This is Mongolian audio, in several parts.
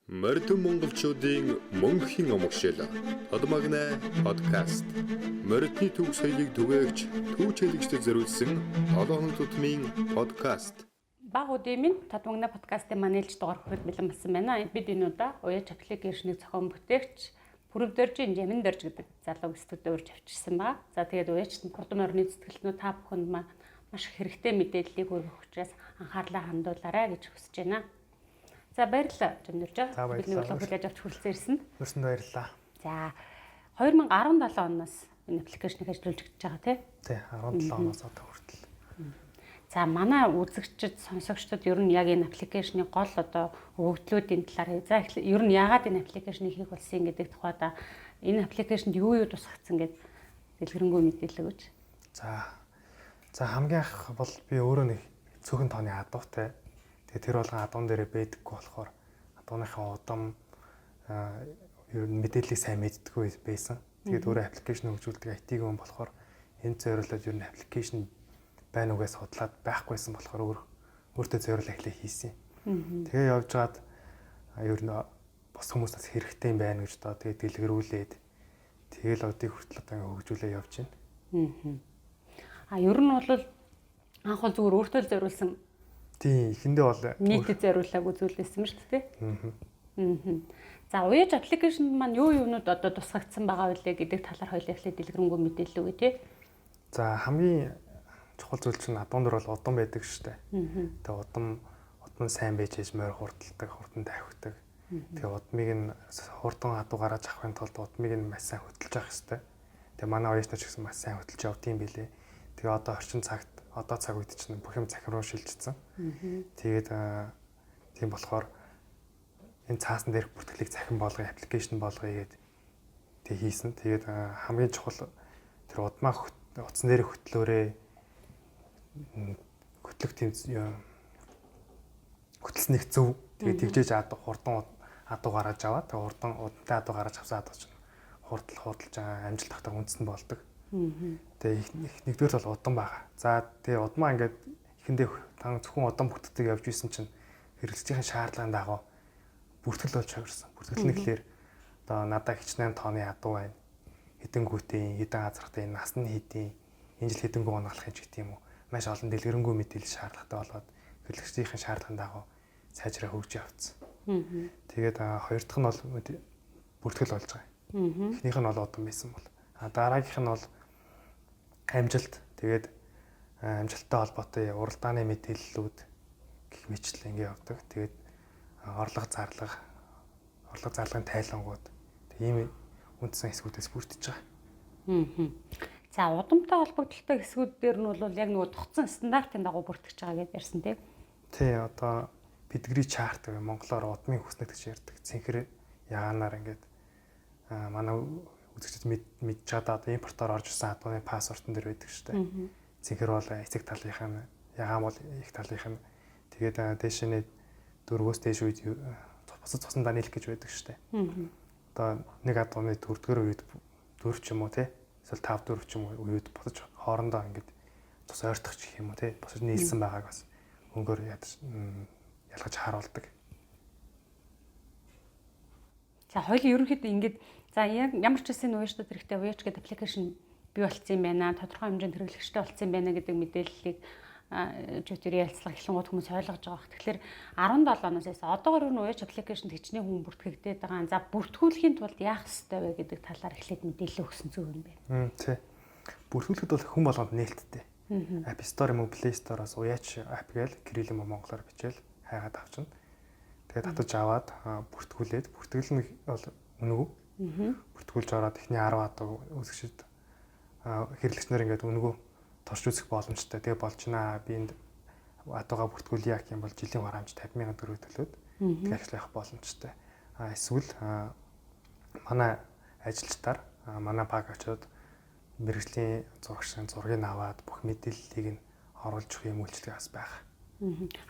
Мордон монголчуудын мөнхийн омгшил Тодмагнай подкаст. Мордны төв соёлыг түгээгч, төв чөлөгчдөд зориулсан 7 хоног тутмын подкаст. Баг үдийн минь Тодмагнай подкастын маань ээлж дугаар хүрэхэд бэлэн болсон байна. Бид энэ удаа Уяач аппликейшнийг зохион бүтээгч Пүрэвдөржийн Жаминдөрж гэдэг залууг студид урьж авчирсан ба. За тэгээд Уяачт хурдан морины зүтгэлтнүүд та бүхэнд маань маш хэрэгтэй мэдээллийг хүргэх учраас анхаарлаа хандуулаарай гэж хүсэж байна. За баярлалаа Жамнөржөө. Бидний урилга хүлээж авч хүрэлцэн ирсэн. Өрсөнд баярлалаа. За 2017 оноос энэ аппликейшнийг ажиллуулж гэж байгаа тий? Тий, 17 оноос одоо хүртэл. За манай үзэгчид, сонсогчдод ер нь яг энэ аппликейшний гол одоо өгөгдлүүдийн талаар за ер нь яагаад энэ аппликейшнийг хийх болсон гэдэг тухайд энэ аппликейшнд юу юу тусгагдсан гэд дэлгэрэнгүй мэдээлэл өгөөч. За хамгийн анх бол би өөрөө нэг цөөхөн тооны адуутай. Тэгээ тэр болгон адуун дээрээ байдаггүй болохоор адууныхаа удам ер нь мэдээллийг сайн мэддэггүй байсан. Тэгээд өөрөө аппликейшн хөгжүүлдэг IT хүн болохоор энэ зориулаад ер нь аппликейшн байна угаас судлаад байхгүйсэн болохоор өөртөө зориулаад эхлээ хийсэн. Тэгээ явж байгаад ер нь бус хүмүүст бас хэрэгтэй юм байна гэж доо. Тэгээ дэлгэрүүлээд тэгэл одыг хүртэл одоо ингэ хөгжүүлээ явж байна. А ер нь бол анх бол зүгээр өөртөө л зориулсан. Тийм, эхэндээ бол нийтэд зориулаагүй зүйл байсан шүү дээ. За уяж аппликейшнд маань юу юунууд одоо тусгагдсан байгаа вэ гэдэг талаар хоёул эхлээд дэлгэрэнгүй мэдээлэл өгье тий. За хамгийн чухал зүйл чинь адуун дөр бол удам байдаг шүү дээ. Тэгээ удам сайн байж ээж морь хурдалдаг, хурдан тавхидаг. Тэгээ удмыг нь хурдан адуу гаргаж авахын тулд удмыг нь маш сайн хөдөлж авах хэрэгтэй. Тэгээ манай оюутнууд ч гэсэн маш сайн хөдөлж явдсан билээ. Тэгээ одоо орчин цагт одоо цаг үед чинь бүх юм цахим руу шилжчихсэн. Тэгээд тийм болохоор энэ цаасан дээрх бүртгэлийг цахим болгоё, аппликейшн болгоё гээд тэг хийсэн. Тэгээд хамгийн чухал тэр удмаа утсан дээрх хөтлөөрээ хөтлөх тийм хөтлсөн их зөв. Тэгээд тэгжээж хурдан адуу гаргаж аваад тэг хурдан удамтай адуу гаргаж авсан адуу чинь хурдалж амжилт тогтоох үндэс нь болдог. Тэгээ нэгдүгээр бол удам байгаа. За тэгээ удмаа ингээд эхэндээ зөвхөн удам бүртгэдэг явж исэн чинь хэрэглэгчийн шаардлагын дагуу бүртгэл болж хувирсан. Бүртгэл нь гэхлээр одоо надаа хичнээн тооны адуу байна. Хэдэн гүтийн, хэдэн азрахтай, нас нь хэдийн, энэ жил хэдэн гүн оноолох юм ч гэдэг юм уу. Маш олон дэлгэрэнгүй мэдээлэл шаардлагатай болоод хэрэглэгчдийн шаардлагын дагуу сайжраа хөгжиж явцсан. Тэгээд хоёр дахь нь бол бүртгэл болж байгаа. Эхнийх нь бол удам байсан бол. А дараагийнх нь бол амжилт. Тэгээд амжилттай холбоотой уралдааны мэдээллүүд гэх мэтлэн ингэ явдаг. Тэгээд орлого зарлагын тайлангууд ийм үндсэн хэсгүүдээс бүрдэж байгаа. За удамтай холбогдлолтой хэсгүүд дээр нь бол яг нөгөө тогтсон стандартын дагуу бүртгэж байгаа гэдээ ярьсан тийм. Тий, одоо pedigree chart гэх монголоор удмын хүснэгт гэж ярьдаг. Цэнхэр ягаанаар ингээд манай үзэгчд мэдж чадаад импортоор орж ирсэн адууны паспортон дээр байдаг шүү дээ. Цэнхэр бол эцэг талынх нь, ягаан бол их талынх нь. Тэгээд дээшээ дөрвөөс дээш үед бусад цусандаа нийлэх гэж байдаг шүү дээ. Одоо нэг адууны дөрөвдүгээр үед дөрв ч юм уу те эсвэл 5 4 ч юм уу үед босож хоорондоо ингээд цус ойртох ч гэх юм уу те босож нийлсэн байгааг бас өнгөөр ялгаж харуулдаг. За хоёул ерөнхийдөө ингээд за ямар ч үсэн уяачдад хэрэгтэй уяач гэдэг аппликейшн бий болцсон юм байна. Тодорхой хэмжээнд хэрэглэгчтэй болцсон юм байна гэдэг мэдээллийг чөтөр ярилцлага эхлэнгууд хүмүүс ойлгож байгаа бах. Тэгэхээр 17 оноос одоогор юу уяач аппликейшнд хичнээн хүн бүртгэгдээд байгаа. За бүртгүүлэхийн тулд яах ёстой вэ гэдэг талаар эхлээд мэдээлэл өгсөн зүг юм байна. Тий. Бүртгүүлэхэд бол хүн болгонд нээлттэй. App Store юм уу Play Store-оос уяач app гээл кирилл юм уу монголоор бичээл хайгаад авчна. Тэгээд татаж аваад бүртгүүлээд бүртгэл нь бол үнэгүй. Бүртгүүлж ороод эхний 10 адуу үзэгчид хэрэглэгч нар ингээд үнэгүй турш үзэх боломжтой. Тэгээ болж байна. Би энд адуугаа бүртгүүлье гэх юм бол жилийн хураамж 50,000 төгрөг төлөөд тэгээ ажил явах боломжтой. А эсвэл манай ажилчдаар манай баг очиод мэргэжлийн зурагчийн зургийг аваад бүх мэдээллийг нь оруулж өгөх юм үйлчилгээ бас байх.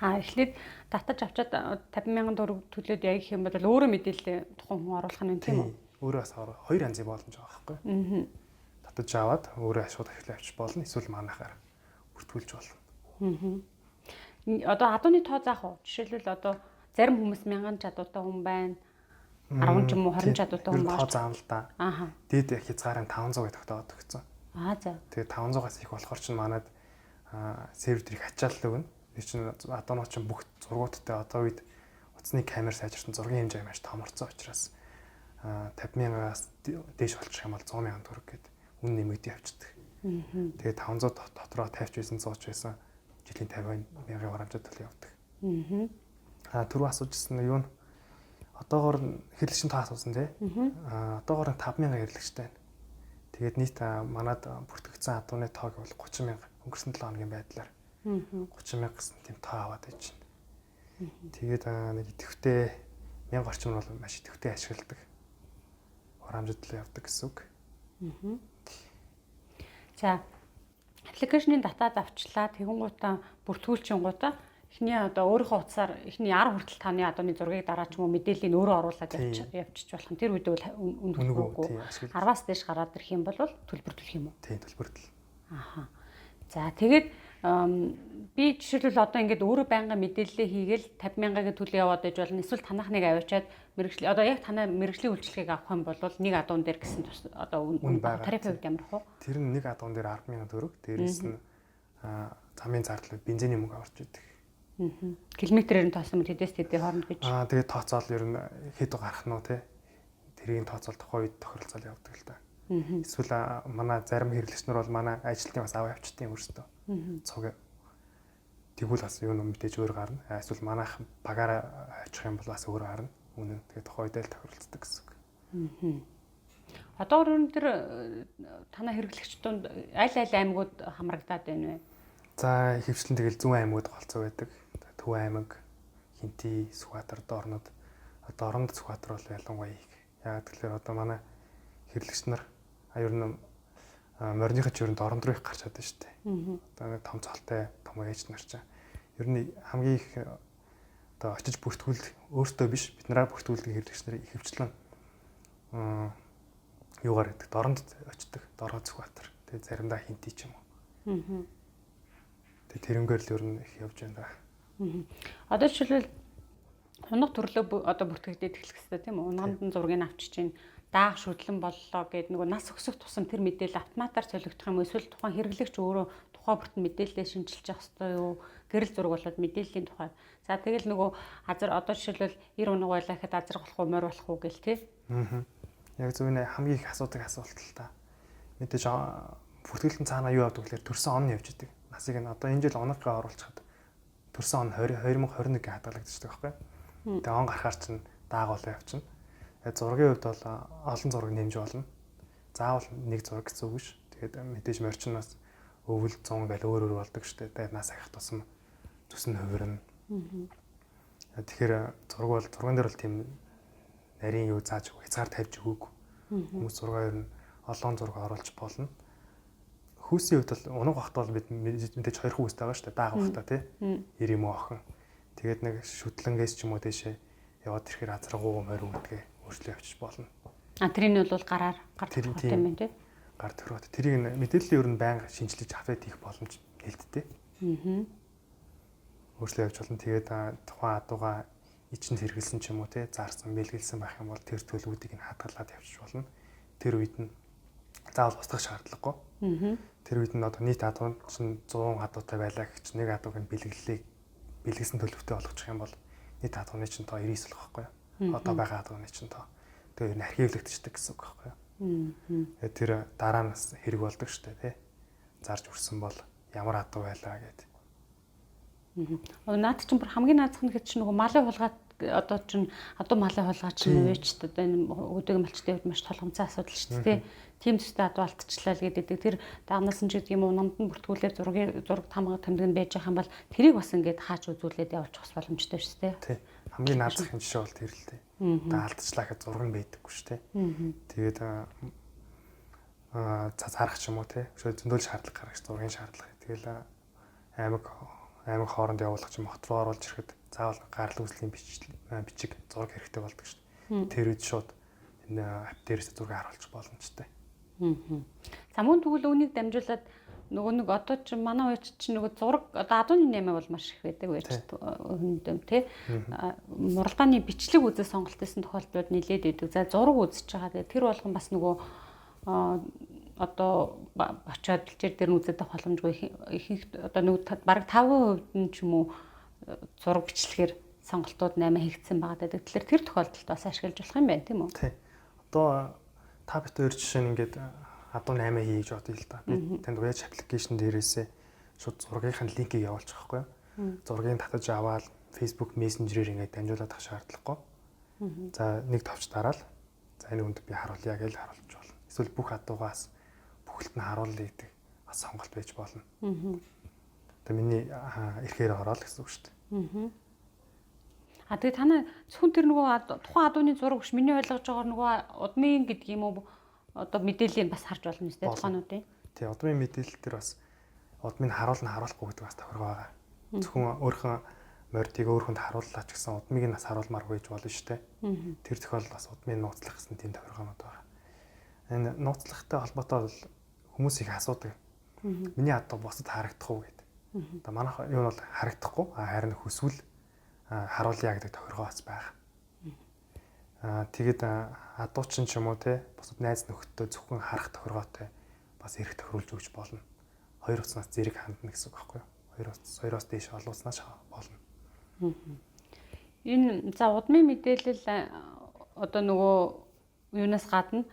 А эхлээд татаж авчаад 50,000 төгрөг төлөөд яа гэх юм бол өөрөө мэдээлэл тухайн хүн оруулах нь тийм үү? Өөрөө бас хоёр янзын боломж байгаа байхгүй. Татаж аваад өөрөө шууд ашиглаж авчих болно. Эсвэл манайхаар бүртгүүлж болно. Одоо адууны тоо заах уу? Жишээлбэл одоо Зарим хүмүүс 1000 чадвартай хүн байна. 10 ч юм уу 20 чадвартай хүн байна. Тоо заам л да. Ааха. Дээд хязгаарын 500 гэж тогтоогод өгсөн. Аа за. Тэгээ 500-аас их болохоор чинь манад сервер дээр их ачаалал өгнө. Тэр чинь адуунууд чинь бүх зургуудтай одоо үед утасны камер сайжирсан, зургийн хэмжээ маш томорцсон учраас 50 мянгаас дээш болчих юм бол 100 мянган төгрөг гээд үн нэмэгдээ явчихдаг. Тэгээ 500 дотроо 50 ч байсан 100 ч байсан жилийн 50 мянган хурамжид бол явдаг. Аа түрүү асуужсэн юу н одоогоор хэрэглэгчийн тоо асуусан тий. Аа одоогоор 5 мянган хэрэглэгчтэй байна. Тэгээд нийт манад бүртгэгдсэн адууны тоог бол 30 мянга өнгөрсөн 7 хоногийн байдлаар 30 мянга гэсэн тийм тоо аваад байж байна. Тэгээд нэг идэвхтэй 1000 орчим нь бол маш идэвхтэй ашигладаг. Хурамжид л явдаг гэсэн үг. За аппликейшны датад авчлаа тэгэнгуутаа бүртгүүлчингуутаа эхний одоо өөрийнхөө утсаар эхний 10 хүртэл таны адууны зургийг дараа ч юм уу мэдээллийг өөрөө оруулаад явчих болох нь тэр үедээ бол үн төлбөргүй. 10-аас дээш гараад ирэх юм бол төлбөр төлөх юм уу? Тийм, төлбөр төл. Аха. За тэгээд би жишээлбэл одоо ингээд өөрөө байнга мэдээлэлээ хийгээл 50 мянгагийн төлөө яваад байж болно. Эсвэл танах нэг аваачаад мэрэгжил одоо яг танай мэрэгжлийн үйлчилгээг авах юм бол нэг адуун дээр гэсэн одоо тарифын хувьд ямар хөө? Тэр нь нэг адуун дээр 10 мянган төгрөг. Дээрээс нь замын зардал бензиний мөнгө орж идэг. Километрээр нь тоосон тэдээс тэдээ хооронд гэж. Аа тэгээд тооцоол ер нь хэд гарах нь уу те. Тэрийг тооцоол тухайн үед тохиролцоол явдаг л да. Эсвэл манай зарим хэрэглэгч нар бол манай ажилтны бас аваа явчдیں өөрсдөө. Цуг тэгвэл бас юу юм мэдээж өөр гарна. Эсвэл манайх багаараа очих юм бол бас өөр гарна. Үнэн. Тэгээд тухайн үедээ л тохиролцдог гэсэн үг. Одоо өрн тэр танай хэрэглэгч дунд аль аль аймагуд хамрагдаад байна вэ? За ихэвчлэн тэгэл зүүн аймагуд голцоо байдаг. Төв аймаг, Хинти, Сүхбаатар, Дорнод. Одоо Оронд Сүхбаатар бол ялангуяа их. Яагаад гэвэл одоо манай хэрэглэгч нар ер нь мориныхоо ч ер нь Дорнод руу их гарч чадсан шүү дээ. Одоо нэг том цолтой, том ээж нар чинь ер нь хамгийн их одоо очиж бүртгүүлдэг өөртөө биш биднэрээ бүртгүүлдэг хэрэглэгч нар ихэвчлэн юугаар гэдэг Дорнод очдог. Дорнод Сүхбаатар. Тэгээ заримдаа Хинти ч юм уу. Тэгээ тэрнгээр л ер нь их явж байна да. Одоо жишээлбэл унах төрлөө одоо бүртгэгдээд эхлэх хэрэгтэй тийм үү? Унганд нь зургийг авчиж чинь даах шүдлэн боллоо гэд нөгөө нас өсөх тусам тэр мэдээлэл автоматар солигдох юм уу? Эсвэл тухайн хэрэглэгч өөрөө тухай бүрт мэдээлэлээ шинчилж явах хэрэгтэй юу? Гэрэл зураг болоод мэдээллийн тухай. За тэгэл нөгөө азар одоо жишээлбэл 90 унаг байлаа гэхэд азар болох уу, морь болох уу гэл тий. Яг зөв нэ хамгийн их асуудаг асуулт л та. Мэдээж бүртгэлтэн цаанаа юу явдаг гэхээр төрсөн он явж идэг. Насыг нь одоо энэ жил унаггаа оруулчихад төрсөн он 2021 гэ хадгалагдчихдаг байхгүй. Тэгээ он гарахаар чинь даагуулаа явчихна. Тэгээ зургийн хувьд бол олон зураг нэмж болно. Заавал нэг зураг гэсэн үг биш. Тэгээд мэдээж морьчноос өвөл 100 гал өөр өөр болдог штэ. Тэгээд нас ахих тусам зүс нь хувирна. Тэгэхээр зураг бол зурган дээр бол тийм нарийн юу зааж өгөх, хязгаар тавьж өгөөгүй. Хүмүүс зургаа ер нь олон зураг оруулж болно. Хүүсийн хувьд бол унаг бахт бол бид мэдээж хоёр хүүстэй байгаа шүү дээ. Дааг бахта тий. Ир юм уу охин. Тэгээд нэг шүтлэнгээс ч юм уу дээшээ яваад ирэхээр азаргуу морь үүдгээ өөрчлөө явчих болно. А тэрийг нь бол гараар гар төрхөт юм байна тий. Гар төрхөт. Тэрийг мэдээллийн ер нь байнга шинжилж апдейт хийх боломж нээлттэй. Өөрчлөө явж болно. Тэгээд тухайн адууга ичинд хэрэгэлсэн ч юм уу тий зарсан, бэлгэлсэн байх юм бол тэр төлөвүүдийг нь хадгалаад явчих болно. Тэр үед нь заавал устгах шаардлагагүй. Тэр үед нь одоо нийт адуу чинь 100 адуутай байлаа гэж нэг адууг нь бэлгэллээ бэлгэлсэн төлөвтэй болгочих юм бол нийт адууны чинь тоо 99 болох байхгүй юу? Одоо байгаа адууны чинь тоо. Тэгээ ер нь архивлэгдчихдэг гэсэн үг байхгүй юу? Тэгээд тэр дараа нь бас хэрэг болдог штэ тий. Зарж үрсэн бол ямар адуу байлаа гэд. Наад чинь бүр хамгийн наазах нь гэж чинь нөгөө малын хулгай одоо чинь адуу малын хулгай чинь үеч одоо энэ өдөг малчдын хувьд маш толгомцой асуудал шүү дээ. Тийм төстэй адуу алдчихлаа л гэдэг. Тэр дагнаас нь ч гэдэг юм уу намд нь бүртгүүлээд зураг тамга тэмдэг нь байж байгаа юм бол тэрийг бас ингээд хаач үзүүлээд явуулчих бас боломжтой шүү дээ. Тий. Хамгийн наазах жишээ бол тэр л дээ. Одоо алдчихлаа гэхэд зураг нь байдаггүй шүү дээ. Тэгээд зарах ч юм уу тий. Зөндөл шаардлага гаргаж зургийн шаардлага. Тэгэл аймаг хооронд явуулах ч юм хот руу оруулж ирэхэд заавал гарал үүслийн бичиг зураг хэрэгтэй болдог шүү дээ. Тэр үед шууд энэ ап дээрээс зураг харуулчих боломжтой. За мөн тэгвэл үүнийг дамжуулаад нөгөө нэг одоо чи манай үеч чи нөгөө зураг одоо адууны 8 бол маш их байдаг үеч хүндэм тий. Муралдааны бичлэг үзэл сонголт хийсэн тохиолдлууд нэлээд байдаг. За зураг үзэж байгаа. Тэгээ тэр болгон бас нөгөө одоо очиод бэлчээр дээр нь үзээд авах боломжгүй ихэнх одоо нөгөө бараг 5% нь ч юм уу зураг бичлэгээр сонголтууд 8 хийгдсэн байгаа гэдэг. Тэгэхээр тэр тохиолдолд бас ашиглаж болох юм байна тийм үү? Тий. Одоо та бит хоёр жишээ нь ингээд адуу 8 хий гэж бодъё л да. Би танд уяж аппликейшн дээрээсээ шууд зургийнхын линкийг явуулчих байхгүй юу? Зургийг татаж аваад Facebook Messenger-ээр ингээд дамжуулаад авах шаардлагагүй. За нэг товч дараал. За энэ хүнд би харуулъя гэж харуулж болно. Эсвэл бүх адуугаас бүхэлд нь харуулъя гэдэг бас сонголт байж болно. Одоо миний эрхээр ороод гэсэн үг шүү дээ. А тэгээ танай зөвхөн тэр нөгөө тухайн адууны зураг биш миний ойлгож байгаагаар нөгөө удмын гэдэг юм уу одоо мэдээллийг бас харж болно үстэй тухайнуудын. Тий, удмын мэдээлэл төр бас удмыг харуулна харуулахгүй гэдэг бас тохиргоо байгаа. Зөвхөн өөрийнхөө мордыг өөр хүнд харууллаа ч гэсэн удмыг нь бас харуулмааргүй гэж болно шүү дээ. Тэр тохиолдолд бас удмын нууцлах гэсэн тийм тохиргоонууд байгаа. Энэ нууцлахтай холбоотой бол хүмүүс их асуудаг. Миний адуу бусад харагдах уу гэдэг. Одоо манайх юу нь бол харагдахгүй, харин хүсвэл харуулъя гэдэг тохиргоо бас байгаа. Тэгээд адуучин ч юм уу те бусад найз нөхөдтэй зөвхөн харах тохиргоотой бас эрх тохируулж өгч болно. Хоёр утаснаас зэрэг хандна гэсэн үг байхгүй юу? Хоёр утас, хоёроос дээш олон утаснаас болно. Энэ за удмын мэдээлэл одоо нөгөө юунаас гадна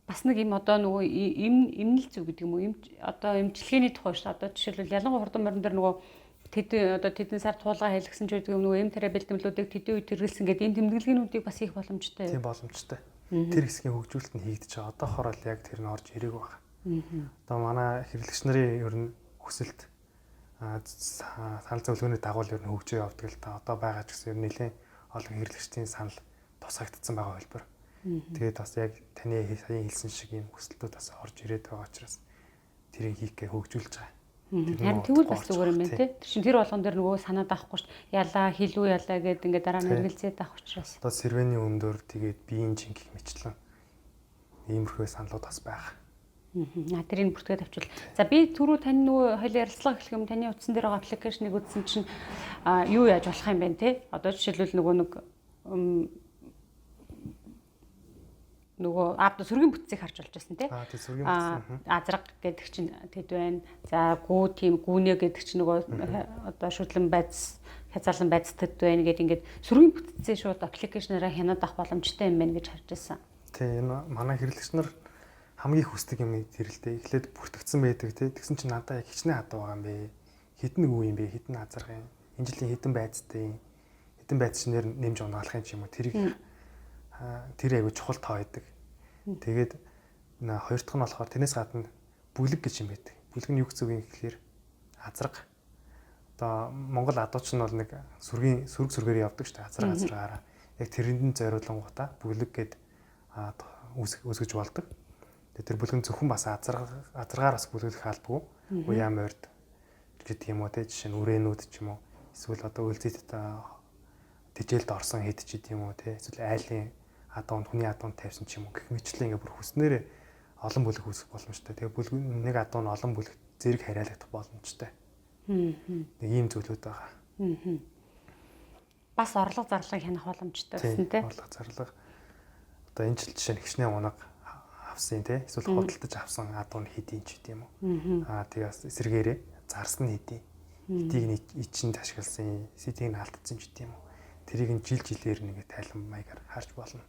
бас нэг юм одоо нөгөө эмнэл зүг гэдэг юм уу? Одоо эмчилгээний тухай шүү. Одоо жишээлбэл ялангуяа хурдан морин дээр нөгөө тэдэн одоо тэдэн сар туулга хэлгсэн ч гэдэг юм нөгөө эм тариа бэлтгэлүүдийг тэдэн үед хэрэглэсэн гэдэг энэ тэмдэглэгээнүүдийг бас хийх боломжтой. Тийм боломжтой. Тэр хэсгийн хөгжүүлэлт нь хийгдэж байгаа. Одоохоор л яг тэр нь орж ирээг байна. Одоо манай хэрэглэгч нарын ер нь хүсэлт санал зөвлөгөөний дагуу л ер нь хөгжөө явдаг л та. Одоо байгаа ч гэсэн ер нь нэлээд олон хэрэглэгчдийн санал тусгагдсан байгаа хэлбэр. Тэгээд бас яг таны саяын хэлсэн шиг юм хүсэлтүүд бас орж ирээд байгаа учраас тэрийг хийхгээ хөгжүүлж байгаа. Харин тэгвэл бас зүгээр юм байна тий. Тэр чинь тэр болгон дээр нөгөө санаад авахгүй шүү дээ. Ялаа хилүү ялаа гэд ингээд дараа нь эргэлзээд авах учраас. Одоо сэрвэний өмдөр тэгээд биеийн жинхэнэ мэтлэн иймэрхүү саналууд бас байгаа. Тэрийг бүртгээд авчвал. За би түрүү тань нөгөө хойл ярилцлага эхлэх юм таны утсан дээр байгаа аппликейшнийг үзсэн чинь юу яаж болох юм бэ те? Одоо жишээлбэл нөгөө нэг нөгөө ав сүргийн бүтцийг харж болж байсан тий. Сүргийн бүтц. Азраг гэдэг чинь тэд байна. За гүү тийм гүүнэ гэдэг чинь нөгөө одоо шүтлэн байц, хязгаарлан байц тэд байна гэд ингээд сүргийн бүтцээ шууд аппликейшнаараа хянаад авах боломжтой юм байна гэж харж байсан. Тий, энэ манай хэрэглэгч нар хамгийн хүсдэг юм тэр л дээ. Эхлээд бүртгэгдсэн байдаг тий. Тэгсэн чинь надаа яг хичнээн хадуу байгаа юм бэ? Хэдэн гүү юм бэ? Хэдэн азарга юм? Энэ жилийн хэдэн байцтай юм? Хэдэн байц шинээр нэмж унаалах юм ч юм уу? Тэрийг тэр айгу чухал тоо байдаг. Тэгээд хоёр дахь нь болохоор тэрнээс гадна бүлэг гэж юм байдаг. Бүлэг нь юу гэсэн үг юм гэхлээр азарга. Одоо Монгол адууч нь бол нэг сүргийн сүрэг сүргээр явдаг шүү дээ. Азарга азаргаараа. Яг тэрэнд нь зориулангуудаа бүлэг гээд үүсгэж болдог. Тэгээд тэр бүлэг нь зөвхөн бас азаргаар бас бүлэглэх албагүй. Уяа морд гэдэг юм уу те жишээ нь үрээнүүд ч юм уу. Эсвэл одоо үлзийт тэжээлд орсон хэд ч гэдэм юм уу те. Эсвэл айлын адуунд хүний адуунд тавьсан ч юм уу гэх мэтлэн ингээ бүр хүснээрээ олон бүлэг үүсгэх боломжтой. Тэгээ бүлэг нэг адуу нь олон бүлэг зэрэг харьяалагдах боломжтой. Нэг ийм зүйлүүд байгаа. Бас орлого зарлагыг хянах боломжтой гэсэн тий. Орлого зарлага. Одоо энэ жил жишээ нь хичнээн унаг авсан тий. Эсвэл худалдаж авсан адуу нь хэдийн ч гэдэм юм уу. Тэгээ бас эсрэгээрээ зарсан нь хэдийн. Хэдийг нь ичинд ашигласан, сэдийг нь алдсан ч гэдэм юм уу. Тэрийг нь жил жилээр нэг тайлан маягаар харж болно.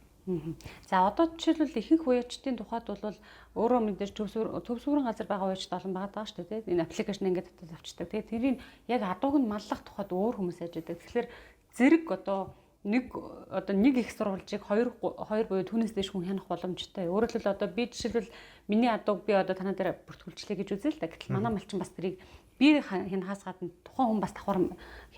За одоо жишээлбэл ихэнх уячдын тухайд бол өөрөө мэдээж төв сүрэн газар байгаа уячд олон байгаа даа шүү дээ. Энэ аппликейшн ингээд татаад авчдаг. Тэгээ тэрийг яг адууг нь маллах тухайд өөр хүмүүс яаж байдаг. Тэгэхээр зэрэг одоо нэг их сурвалжийг хоёр буюу түүнээс дээш хүн хянах боломжтой. Өөрөөр хэлбэл одоо би жишээлбэл миний адууг би одоо танаа дээр бүртгүүлчлээ гэж үзье л да. Гэтэл манай малчин бас тэрийг би хянахаас гадна тухайн хүн бас давхар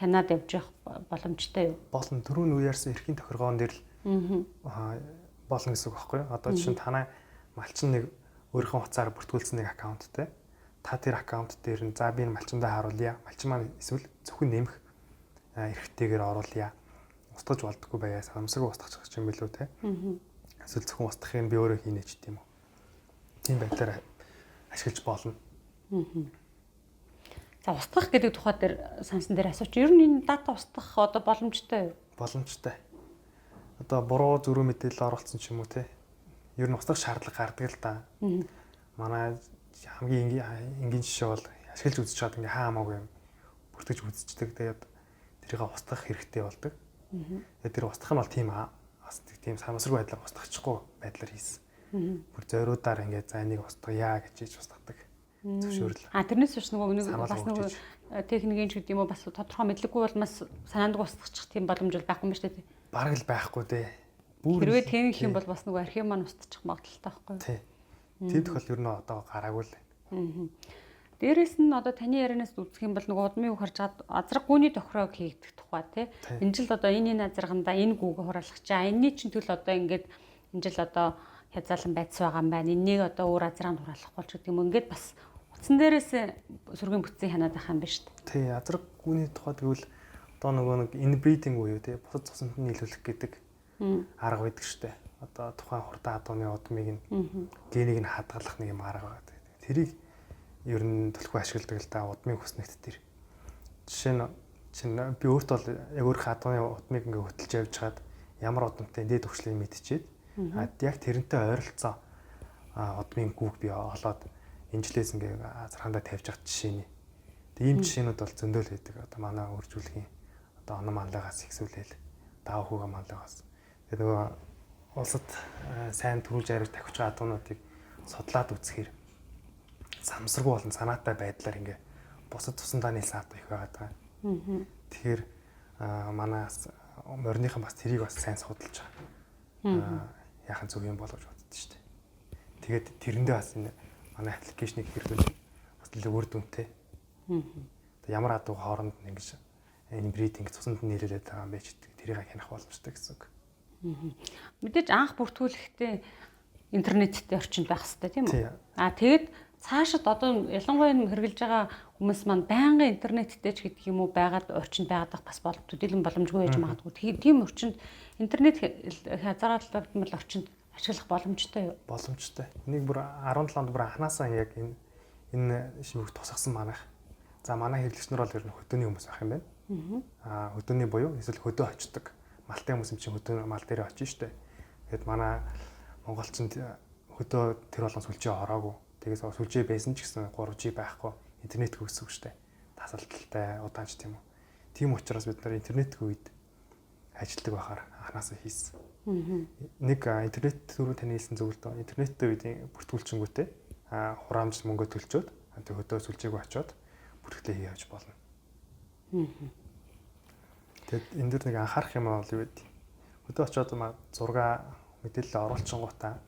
хянаад явж явах боломжтой юу? Болно. Түрүүн үе ярьсан эрхийн тохиргоон дээр л болно гэсэн үг байхгүй юу? Одоо жишээ нь танай малчин нэг өөрийнхөө утсаар бүртгүүлсэн нэг аккаунттай. Та тэр аккаунт дээр нь за би энэ малчиндаа харуулъя. Малчин маань эсвэл зөвхөн нэмэх эрхтэйгээр оруулъя. Устгаж болдгоо байя. Санамсаргүй устгах юм билүү те. Эсвэл зөвхөн устгахыг би өөрөө хийнэ ч гэдэм үү. Тийм байдлаар ашиглаж болно. За устгах гэдэг тухай дээр сансан дээр асууч. Ер нь энэ дата устгах одоо боломжтой юу? Боломжтой. Одоо буруу зөрүү мэдээлэл оруулсан ч юм уу те. Ер нь устгах шаардлага гардаг л да. Манай хамгийн энгийн жишээ бол ашиглаж үзэж чад ингээ хаа хамаагүй юм бүртгэж үзчихдэг. Тэгээд тэрийг устгах хэрэгтэй болдог. Тэгээд тэр устгах нь бол тийм бас тийм самсргүй байдлаар устгахчихгүй байдлаар хийсэн. Бүр зориудаар ингээ за энийг устгая гэж хийж устгадаг. Зөвшөөрөл. А тэрнээс биш нөгөө нэг бас нөгөө техникийн ч гэдэг юм уу бас тодорхой мэдлэггүй бол бас санаандгүй устгачих тийм боломж бол байхгүй юм шүү дээ. Бараг л байхгүй дээ. Хэрвээ тийм их юм бол бас нөгөө архив маань устчих магадлалтай байхгүй юу? Тий. Тийм тохиол ер нь одоо гараагүй л. Дээрээс нь одоо таны ярианаас үзэх юм бол нөгөө удмын үг харж чад азраг гүний тохироог хийгдэх тухай тий. Энэ жил одоо энэ азаргандаа энэ гүүг хураалгах чаа. Энэний чинь төл одоо ингээд энэ жил одоо хязаалан байцс байгаа юм байна. Энийг одоо өөр азраанд хураалгах болж гэдэг юм. Ингээд бас утсан дээрээс сүргийн бүтцийг ханаад байх юм байна шүү дээ. Тий, азраг гүний тухай тэгвэл одоо нөгөө нэг inbreeding буюу тий бусад цуснд нь нийлүүлэх гэдэг арга байдаг шүү дээ. Одоо тухайн хурдан адууны удмыг нь генийг нь хадгалах нэг юм арга байдаг. Тэрийг ер нь төлхөө ашигладаг л да удмын хүснэгт дээр. Жишээ нь чинь би өөртөө бол яг өөрийнхөө адууны удмыг ингээ хөтөлж явж хаад ямар удамтай дээд төвшлийг мэдчихэд а яг тэрнтэй ойролцоо удмын гүүг би олоод энэ жилээс ингээ азархандаа тавьж явах жишээний. Тэг ийм жишээнүүд бол зөндөл байдаг. Одоо манай үржүүлгийн одоо онон манлагаас ихсүүлээл даваа хүүгээ манлагаас. Тэгээ нөгөө улсад сайн төрүүлж ариж тавьж байгаа адуунуудыг судлаад үзэхээр самсаргүй болон санаатай байдлаар ингээ бусад тусандаа нийлсэн адуу их байгаад байгаа. Тэгэхээр манай мориныхан бас тэрийг бас сайн судалж байгаа. Яахан зөв юм болов боддоо шүү дээ. Тэгээд тэрэндээ бас энэ манай аппликейшнийг хэрэглүүл бас илүү үр дүнтэй. Ямар адуу хооронд нь ингэж энэ бридинг цуснд нь нийлүүлээд байгаа юм бэ гэдэг тэрийг хянах боломжтой гэсэн үг. Мэдээж анх бүртгүүлэхдээ интернеттэй орчинд байх хэрэгтэй тийм үү? Аа тэгэд цаашид одоо ялангуяа энэ хэрэглэж байгаа хүмүүс маань байнгын интернеттэй ч гэдэг юм уу байгаад орчинд байгаад бас төдийлөн боломжгүй байж магадгүй. Тийм орчинд интернет хязгаарлагдмал орчинд ашиглах боломжтой юу? Боломжтой. Энийг бүр 17 онд бүр анханасаа яг энэ шивэг тусгасан манайх. За манай хэрэглэгч нар бол ер нь хөдөөний хүмүүс байх юм байна. Аа хөдөөний буюу эсвэл хөдөө очдог. Малтай хүмүүс юм чинь хөдөө мал дээрээ очно штэ. Тэгэд манай монголчинд хөдөө тэр болгон сүлжээ ороогүй. Тэгээс сүлжээ байсан ч гэсэн 3G байхгүй, интернетгүй гэсэн үг штэ. Тасалдaltaй, удаанч тийм үү. Тийм учраас бид нар интернетгүй үед ажилладаг байхаар анханасаа хийсэн. Нэг интернет түрүү таны хэлсэн зүйл дөө. Интернеттэй үед бүртгүүлчингүүтээ хураамж мөнгө төлчөөд тэг хөдөө сүлжээгүй очиод бүртгэлээ хийж явж болно. Тэгэд энэ дэр нэг анхаарах юм бол юу вэ? Хөдөө очиод зураг мэдээлэл оруулчихгоотаа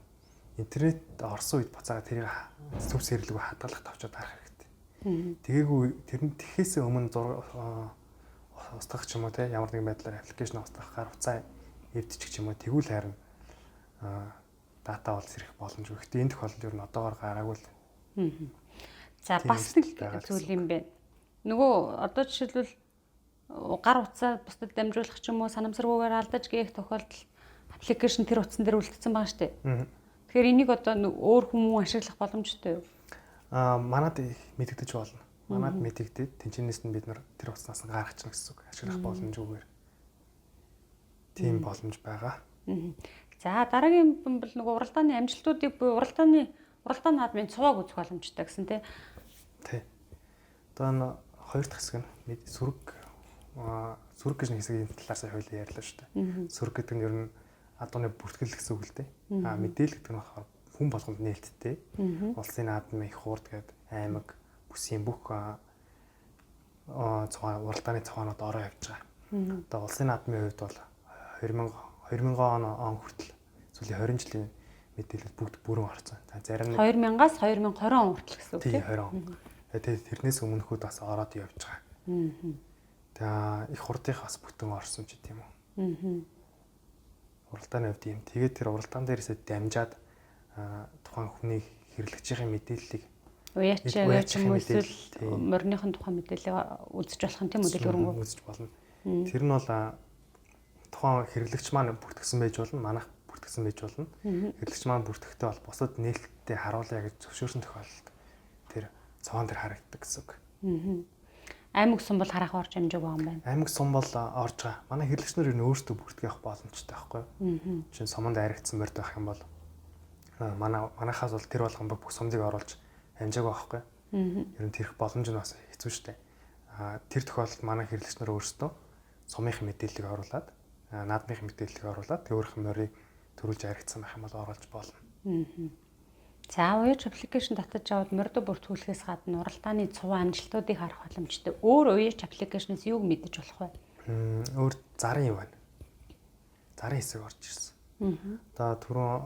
интернет орсон үед буцаага тэрийг төв сэрлэгөө хадгалах тавчаад харах хэрэгтэй. Тэгээгүй тэр нь тэхээсээ өмнө зураг устгах ч юм уу те ямар нэгэн байдлаар аппликейшн устгахаар хуцаа эвдчих ч юм уу тэгвэл харин дата бол сэрэх боломжгүй. Гэхдээ энэ тохиолдолд ер нь одоогоор гараагүй л. За бас нэг зүйл юм байна. Нөгөө одоо жишээлбэл гар утсаа бусдад дамжуулах ч юм уу санамсаргүйгээр алдаж гээх тохиолдолд аппликейшн тэр утсан дээр үлдсэн байгаа шүү дээ. Тэгэхээр энийг одоо өөр хүмүүн ашиглах боломжтой юу? Аа манад мэдэгдэж болно. Манад мэдэгдээд тэнцэнээс нь бид нар тэр утаснаас нь гаргачихна гэсэн үг. Ашиглах боломжгүйгээр. Тийм боломж байгаа. За дараагийн юм бол нөгөө уралдааны амжилтуудыг буюу уралдааны уралдаан наадмын цувааг үзэх боломжтой гэсэн тий. Тий. Одоо энэ хоёр дахь хэсэг нь сүрэг сүрэг гэж нэг хэсгийн талаар сая хоёлаа ярьлаа шүү дээ. Сүрэг гэдэг нь ер нь адууны бүртгэл гэсэн үг л дээ. Аа мэдээлэл гэдэг нь болохоор хүн болгонд нээлттэй. Улсын наадмын их хурд гэдэг аймаг бүсийн бүх цугаан уралдааны цугаанууд ороо явж байгаа. Одоо улсын наадмын хувьд бол 2000 он хүртэл сүүлийн 20 жилийн мэдээлэл бүгд бүрэн орсон. За зарим нэг 2000-аас 2020 он хүртэл гэсэн үг тийм 20 он. Тэгээд тэрнээс өмнөхүүд бас ороод явж байгаа. Тэгээ их хурдынх бас бүтэн орсон ч гэдэм үү. Уралдааны хувьд юм. Тэгээд тэр уралдаан дээрээсээ дамжаад тухайн хүний хэрэглэгчийн мэдээллийг уяач юм эсвэл мориныхын тухайн мэдээллийг үзэж болох юм тийм үү дэлгэрэнгүй үзэж болно. Тэр нь бол тухайн хэрэглэгч маань бүртгэсэн байж болно. Манайх бүртгэсэн бүртгэсэн байж болно. Хэрэглэгч маань бүртгэхдээ бол бусад нээлттэй харуулъя гэж зөвшөөрсөн тохиолдолд тэр цоон дээр харагддаг гэсэн үг. Аймаг сум бол харах орж амжаагүй юм байна. Аймаг сум бол орж байгаа. Манай хэрэглэгч нар ер нь өөрсдөө бүртгэх явах боломжтой байхгүй юу? Жишээ нь суманд аригдсан морд байх юм бол манайхаас бол тэр болгон бүх сумдыг оруулж амжаагүй байхгүй юу? Ер нь тэрх боломж нь бас хэцүү шттэ. Тэр тохиолдолд манай хэрэглэгч нар өөрсдөө сумынхын мэдээллийг оруулаад, наадмын мэдээллийг оруулаад тэг өөрийнх нь морийг төрүүлж аригдсан байх юм бол оруулж болно. За уяж аппликейшн татаж аваад мордо бүртгүүлэхээс гадна уралдааны цуваа амжилтуудыг харах боломжтой. Өөр уяж аппликейшнээс юуг мэдэж болох вэ? Өөр зарын юу байна? Зарын хэсэг орж ирсэн. Одоо түрүүн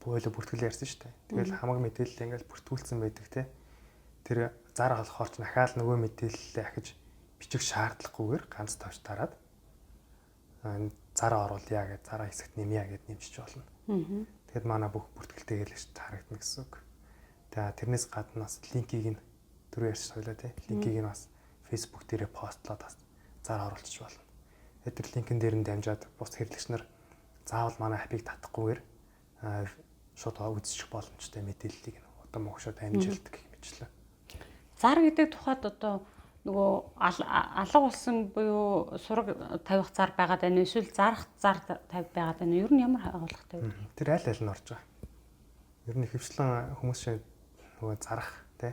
буйлаа бүртгэл ярьсан шүү дээ. Тэгэл хамаг мэдээлэл ингээл бүртгүүлсэн байдаг те. Тэр зар олохоор ч дахиад нөгөө мэдээлэлээ ахиж бичих шаардлагагүйгээр ганц товч дараад зараа оруулъя гэж зараа хэсэгт нэмье гэж нэмчих болно. Тэгэд манай бүх бүртгэлтэйгээ л харагдана гэсэн үг. Тэгээ тэрнээс гадна бас линкийг нь түрүү ярьж соёлоо тий. Линкийг нь бас Facebook дээрээ постлоод бас зар оруулчих болно. Тэгээд тэр линкэн дээр нь дамжаад бус хэрэглэгч нар заавал манай апыг татахгүйгээр шууд үзчих боломжтой мэдээллийг нь одоо могшоод амжилт гэх мэтлээ. Зар гэдэг тухайд одоо нөгөө алга болсон буюу сураг тавих зар байгаад байна эсвэл зарах зар тавь байгаад байна. Ер нь ямар агуулгатай вэ? Тэр аль аль нь орж байгаа. Ер нь ихэвчлэн хүмүүс шиг нөгөө зарах тий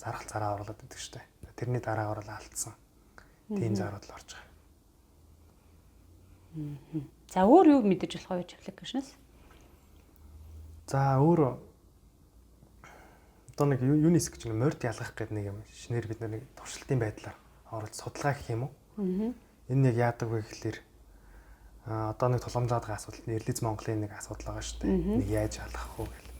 зарах зараа оруулаад байдаг шүү дээ. Тэрний дараагаар л алдсан. Тийм зарууд л орж байгаа. За өөр юу мэдэж болох вэ аппликейшнээс? За өөр одоо нэг юуны хэсэг гэж морд ялгах гэдэг нэг юм шинээр бид нэг туршилтын байдлаар оруулж судалгаа гэх юм уу? Энэ нэг яадаг вэ гэхэлэр одоо нэг тулгамжлаад байгаа асуудал Эрлиз Монголын нэг асуудал байгаа шүү дээ. Нэг яаж ялгах вэ гэл.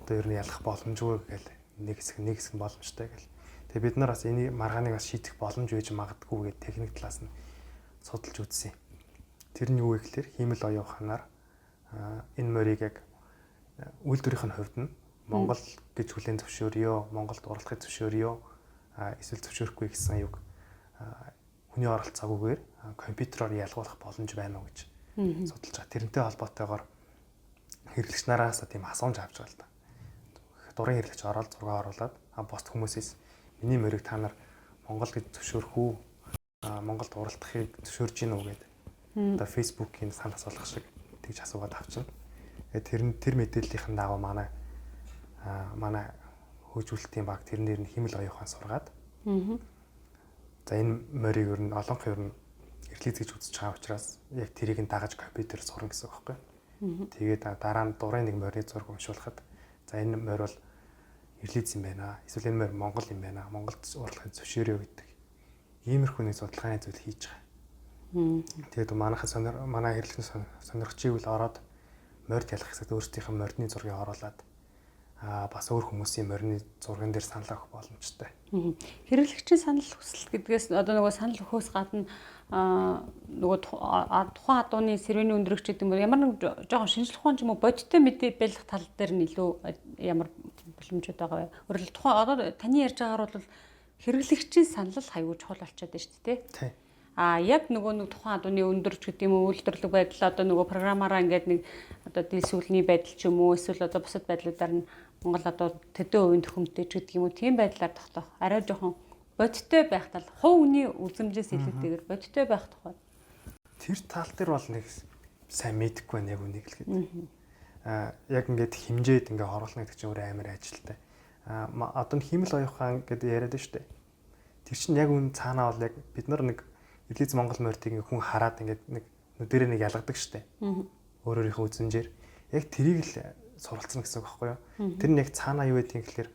Одоо ер нь ялгах боломжгүй гэл нэг хэсэг боломжтой гэл. Тэгээ бид нар бас энэ маргааныг бас шийдэх боломж байж магадгүй гэж техник талаас нь судалж үзсэн. Тэр нь юу вэ гэхэлэр хиймэл оюун ухаанаар энэ морийг яг үйлдвэрийн хувьд нь Монгол гэж хүлээн зөвшөөрьё, Монголд уралдахыг зөвшөөрьё, эсвэл зөвшөөрөхгүй гэсэн юг хүний оролцоогүйгээр компьютероор ялгуулах боломж байна уу гэж судалж байгаа. Тэрнтэй холбоотойгоор хэрэглэгч нараас тийм асуумж авч байгаа л да. Дурын хэрэглэгч ороод зураг оруулаад бусд хүмүүсээс миний морийг та нар Монгол гэж зөвшөөрөх үү, Монголд уралдахыг зөвшөөрж гин үү гэдэг. Одоо Facebook-ийн санал асуулах шиг тэгж асуугаад авчна. Тэгээд тэр мэдээллийнхэн дагуу манай хөгжүүлэлтийн баг тэрнээр нь химэл оюун ухаан сургаад. За энэ морийг ер нь олонх ер нь эрлиз гэж үзэж байгаа учраас яг тэрийг нь дагаж компьютер сурна гэсэн үг байхгүй. Тэгээд дараа нь дурын нэг морины зураг уншуулахад за энэ морь бол эрлиз юм байна. Эсвэл энэ морь Монгол юм байна. Монголд уралдахыг зөвшөөрөө гэдэг. Иймэрхүү нэг судалгааны зүйл хийж байгаа. Тэгээд манайхан манай хэрэглэгч сонирхчийг л ороод морд ялах хэсэгт өөрсдийнх нь мордны зургийг оруулаад бас өөр хүмүүсийн морины зурган дээр санал авах боломжтой. Хэрэглэгчийн санал хүсэлт гэдгээс одоо нөгөө санал өгөхөөс гадна нөгөө тухайн адууны сэрвэний өндрөгч гэдэг юм уу ямар нэг жоохон шинжлэх ухаан ч юм уу бодиттой мэдээ байлгах тал дээр нь илүү ямар боломжууд байгаа вэ? Өөрөлд тухайн одоо таны ярьж байгаагаар бол хэрэглэгчийн санал аюул чухал болчиход байна шүү дээ. Тий. А яг нөгөө нэг тухайн адууны өндөрч гэдэг юм уу үйлдвэрлэг байдал одоо нөгөө програмаараа ингээд нэг одоо дийлсүүлний байдал ч юм уу эсвэл одоо бусад байдлуудаар нь Монгол одоо тэдэн хувийн төхөмтэй ч гэдэг юм уу тийм байдлаар тогтоох арай жоохон бодиттой байх тал хувь хүний үзмжээс илүүтэйгээр бодиттой байх тухай. Тэр тал дээр бол нэг сайн мэдэхгүй байна яг үнийг л гээд. Яг ингээд хэмжээд ингээд оруулна гэдэг чинь өөр амар ажилтай. Одоо химэл оюун ухаан гэдэг яриад байна шүү дээ. Тэр чинь яг үн цаанаа бол яг бид нар нэг Эрлиз Монгол морьдыг хүн хараад ингээд нэг нүдэрээ нэг ялгадаг штэ. Өөр өөрийнхөө үзмжээр яг тэрийг л суралцсан гэсэн үг байхгүй юу? Тэр нь яг цаанаа юу гэдгийг гэхэлэр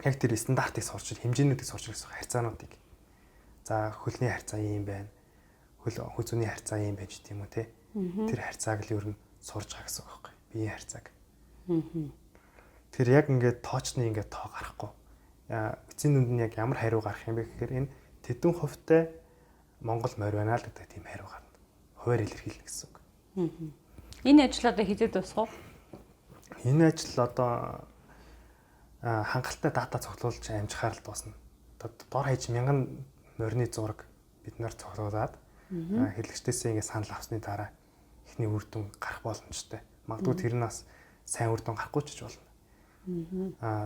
яг тэр стандартыг сурч, хэмжээнүүдийг сурч гэсэн харьцаануудыг. За хөлний харьцаа ийм байна. Хөл хүзүүний харьцаа ийм байж тийм үү те. Тэр харьцааг л ер нь сурж байгаа гэсэн үг байхгүй юу? Биеийн харьцааг. Тэр яг ингээд тоочны ингээд тоо гарахгүй. Эцсийн дүнд нь яг ямар хариу гарах юм бэ гэхээр энэ тэдэн хувьтай Монгол морь байна л гэдэг тийм хариу гарна. Хувиар илэрхийлнэ гэсэн үг. Энэ ажил одоо хэзээ дуусах вэ? Энэ ажил одоо хангалттай дата цуглуулж амжихаар л дуусна. Одоо дор хаяж 1000 морины зураг бид нар цуглуулад хэрэглэгчдээсээ ингээд санал авсны дараа эхний үр дүн гарах боломжтой. Магадгүй тэр нь бас сайн үр дүн гарахгүй ч гэж болно.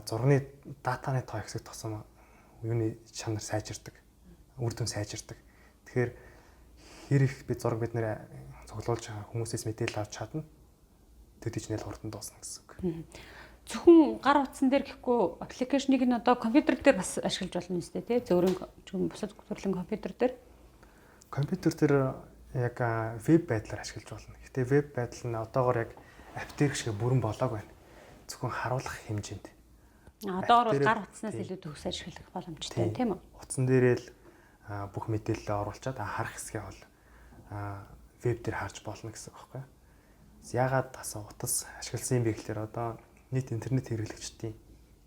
Зургийн датаны тоо ихсэх тусам юуны чанар сайжирдаг. Үр дүн сайжирдаг. Тэгэхээр хэр их би зураг бид нэр цуглуулж байгаа хүмүүсээс мэдээлэл авч чадна. Төдий ч нэл хурдан дуусна гэсэн үг. Зөвхөн гар утсан дээр гэхгүй аппликейшнийг нь одоо компьютер дээр бас ашиглаж болно юм шүү дээ, тий? Зөвхөн бусад төрлийн компьютер дээр. Компьютер дээр яг веб байдлаар ашиглаж болно. Гэтэ веб байдал нь одоогор яг app дээр шиг бүрэн болоог байна. Зөвхөн харуулах хэмжээнд. Одоогор бол гар утаснаас илүү төгс ашиглах боломжтой, тийм үү? Утсан дээрээ л бүх мэдээлэлээ оруулчаад харах хэсгээ бол веб дээр харж болно гэсэн үг байхгүй юу? Яагаад бас утас ашигласан юм бэ гэхээр одоо нийт интернет хэрэглэгчдийн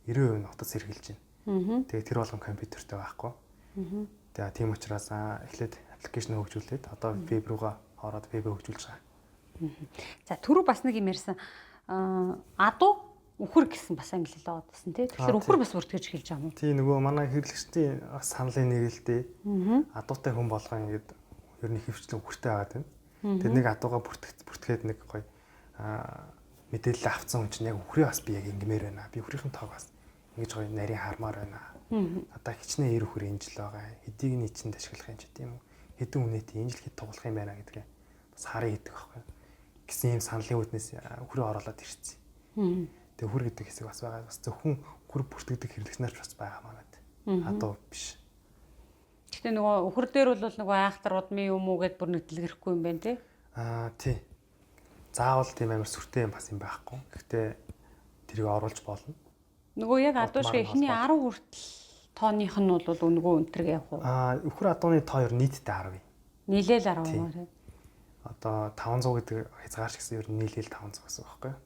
90% нь утас хэрэглэж байна. Тэгээ тэр болгон компьютертэй байхгүй. Тэгээ тийм учраас эхлээд аппликейшн хөгжүүлээд одоо веб руугаа ороод вебээ хөгжүүлж байгаа. За түрүү бас нэг юм ярьсан. Адуу үхэр гэсэн бас англи хэл байгаа гэсэн тий. Тэгэхээр үхэр бас бүртгэж эхэлж байгаа юм уу? Тий, нөгөө манай хэрэглэгчдийн бас саналын нэг л дээ. Адуутай хүн болгон ингээд ер нь хөвчлэн үхэртэй байгаад байна. Тэр нэг адууга бүртгээд нэг гоё мэдээлэл авцсан хүн чинь яг үхрээ бас би яг ингэмээр байна. Би үхрийнхэн тоог бас ингэж гоё нарийн хармаар байна. Одоо хичнээн эр үхэр энэ жил байгаа. Хэдийг нь чинь ашиглах юм ч гэдэм үү. Хэдэн үнэтэй энэ жил хэд тоглох юм байна гэдгээ бас харъя гэдэг байхгүй гэсэн ийм саналын үүднээс үхрээ оруулаад ирсэн. Тэгээ үхэр гэдэг хэсэг бас байгаа. Бас зөвхөн үхэр бүртгэдэг хэрэглэгч нар ч бас байгаа манайд. Адуу биш. Гэтэ нөгөө үхэр дээр бол нөгөө айхтар удмын юм уу гэд бүр нэг дэлгэрхгүй юм байна тий. Аа тий. Заавал тийм амар сүртэй юм бас юм байхгүй. Гэхдээ тэрийг оруулж болно. Нөгөө яг адуу шиг эхний 10 хүртэл тооных нь бол нөгөө өнтрэг явах уу? Аа үхэр адууны тоо ер нь нийтдээ 10 юм. Нийлээл 10 юм уу тий? Одоо 500 гэдэг хязгаарч гэсэн ер нь нийлээл 500 гэсэн үг байхгүй юу?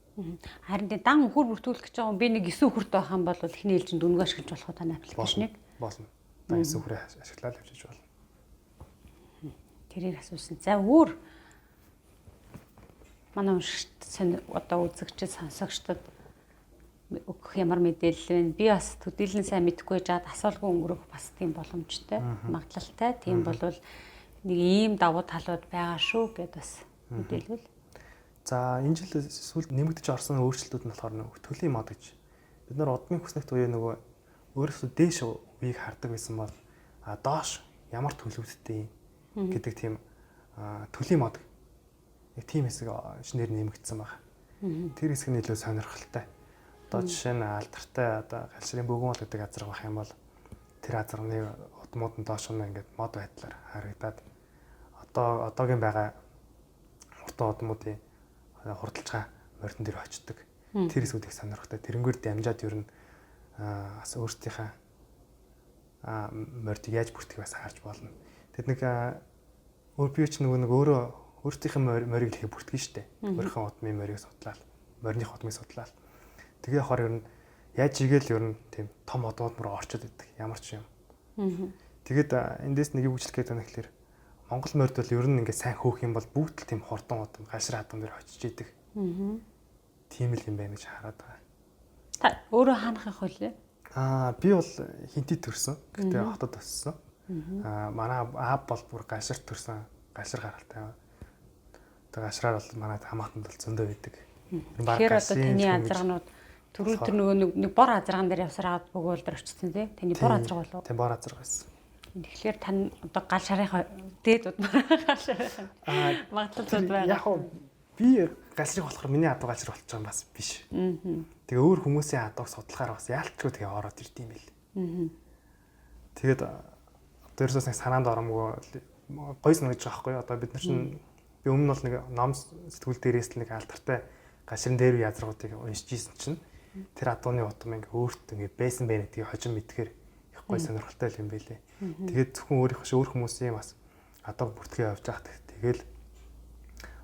Харин тийм дан үхэр бүртгүүлэх гэж байгаа юм. Би нэг 9 үхэрт байх юм бол эхний ээлжинд үнэгүй ашиглаж болох уу таны аппликейшнийг? Болно. Дан 9 үхрээ ашиглаад явчих болно. Тэрийг асуусан. За өөр манай уншигч одоо үзэгчид сонсогчдод өгөх ямар мэдээлэл вэ? Би бас төдийлөн сайн мэдэхгүй жаад асуулгүй өнгөрөх бас тийм боломжтой, магадлалтай. Тийм болвол нэг ийм давуу талууд байгаа шүү гэд бас мэдээлвэл. За энэ жил сүүлд нэмэгдэж орсон өөрчлөлтүүд нь болохоор нөгөө төлийн мод гэж. Бид нар удмын хүснэгт үеэ нөгөө өөрөөсөө дээш үеийг хардаг байсан бол доош ямар төлөвлөлттэй гэдэг тийм төлийн мод. Яг тийм хэсэг шинээр нэмэгдсэн байна. Тэр хэсэг нь илүү сонирхолтой. Одоо жишээ нь алдартай одоо галшрын бөгөн мод гэдэг газар байх юм бол тэр газарны удмууд нь доош нь ингээд мод байдлаар харагдаад одоогийн байгаа хурдан удмуудын хурдалж байгаа мордон дээр очдог. Тэр хэсгүүд их сонирхолтой. Тэрнгээр дамжаад ер нь бас өөрсдийнхээ мордыг яаж бүртгэх бас харж болно. Тэд нэг өөр би ч нөгөө нэг өөрөө өөрсдийнхээ морийг л бүртгэн штэ. Өөрийнхөө удмын морийг судлаад, морины удмыг судлаад. Тэгээ явахаар ер нь яаж игээл ер нь тийм том одмод руу орчод идэг. Ямар ч юм. Тэгээд эндээс нэг юу гэжлэх гээд байна гэхээр Монгол морд бол ер нь ингээд сайн хөөх юм бол бүгд л тийм хурдан удам галшир хадам дээр очиж идэг. Тийм л юм байна гэж хараад байгаа. Та өөрөө хаанах явах вэ? Би бол Хинти төрсөн. Гэтэ хотод өссөн. Манай аав бол бүр галшир төрсөн. Галшир гаралтай. Тэгээ гашраар бол манай хамаатанд бол зөндөө байдаг. Тэгэхээр одоо таны азарганууд түрүү тэр нөгөө нэг бор азарган дээр явсаар аваад бөгөөл дээр очсон тий? Таны бор азарга болов уу? Тийм, бор азарга байсан. Тэгэхээр тань одоо гал шарынхаа дээд удмаар гал шарынхаа магадлал зүйд байгаа. Яг хөө би гал шарих болохоор миний адуу гал шарих болчих юм бас биш. Тэгээ өөр хүмүүсийн адууг судлахаар бас яалтчгүй тэгээ ороод ирд юм бэл. Тэгээд одоо ерөөсөө нэг санаанд оромгүй гоё санагдаж байгаа байхгүй юу? Одоо бид нар чинь би өмнө нь бол нэг ном сэтгүүл дээрээс л нэг алдартай гашрын дээр үе язрагуудыг уншиж исэн чинь тэр адууны утам ингээ өөрт ингээ байсан байх гэдгийг хожим мэдхээр их гоё сонирхолтой юм байлээ. Тэгээд зөвхөн өөрийнх биш өөр хүмүүсийн бас адуу бүртгээ явж байхад тэгэл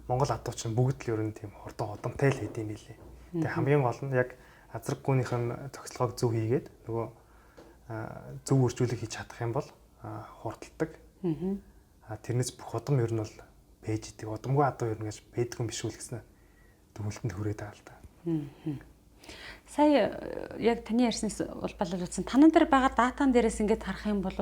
Монгол адуу чинь бүгд л ер нь тийм хурдан удамтай л хэдийм билээ. Тэгээ хамгийн гол нь яг азраг гүнийх нь зохицлогоог зөв хийгээд нөгөө зөв үржүүлэг хийж чадах юм бол хурдалдаг. Тэрнээс бүх удам ер нь бол бэж идэг. Удамгүй адуу ер нь гэж бэдгүй юм биш үү гэсэн дүгнэлтэнд хүрээд байгаа л да. Сая яг таны ярьснаас улбалал утсан. Танан дээр байгаа датан дээрээс ингээд харах юм бол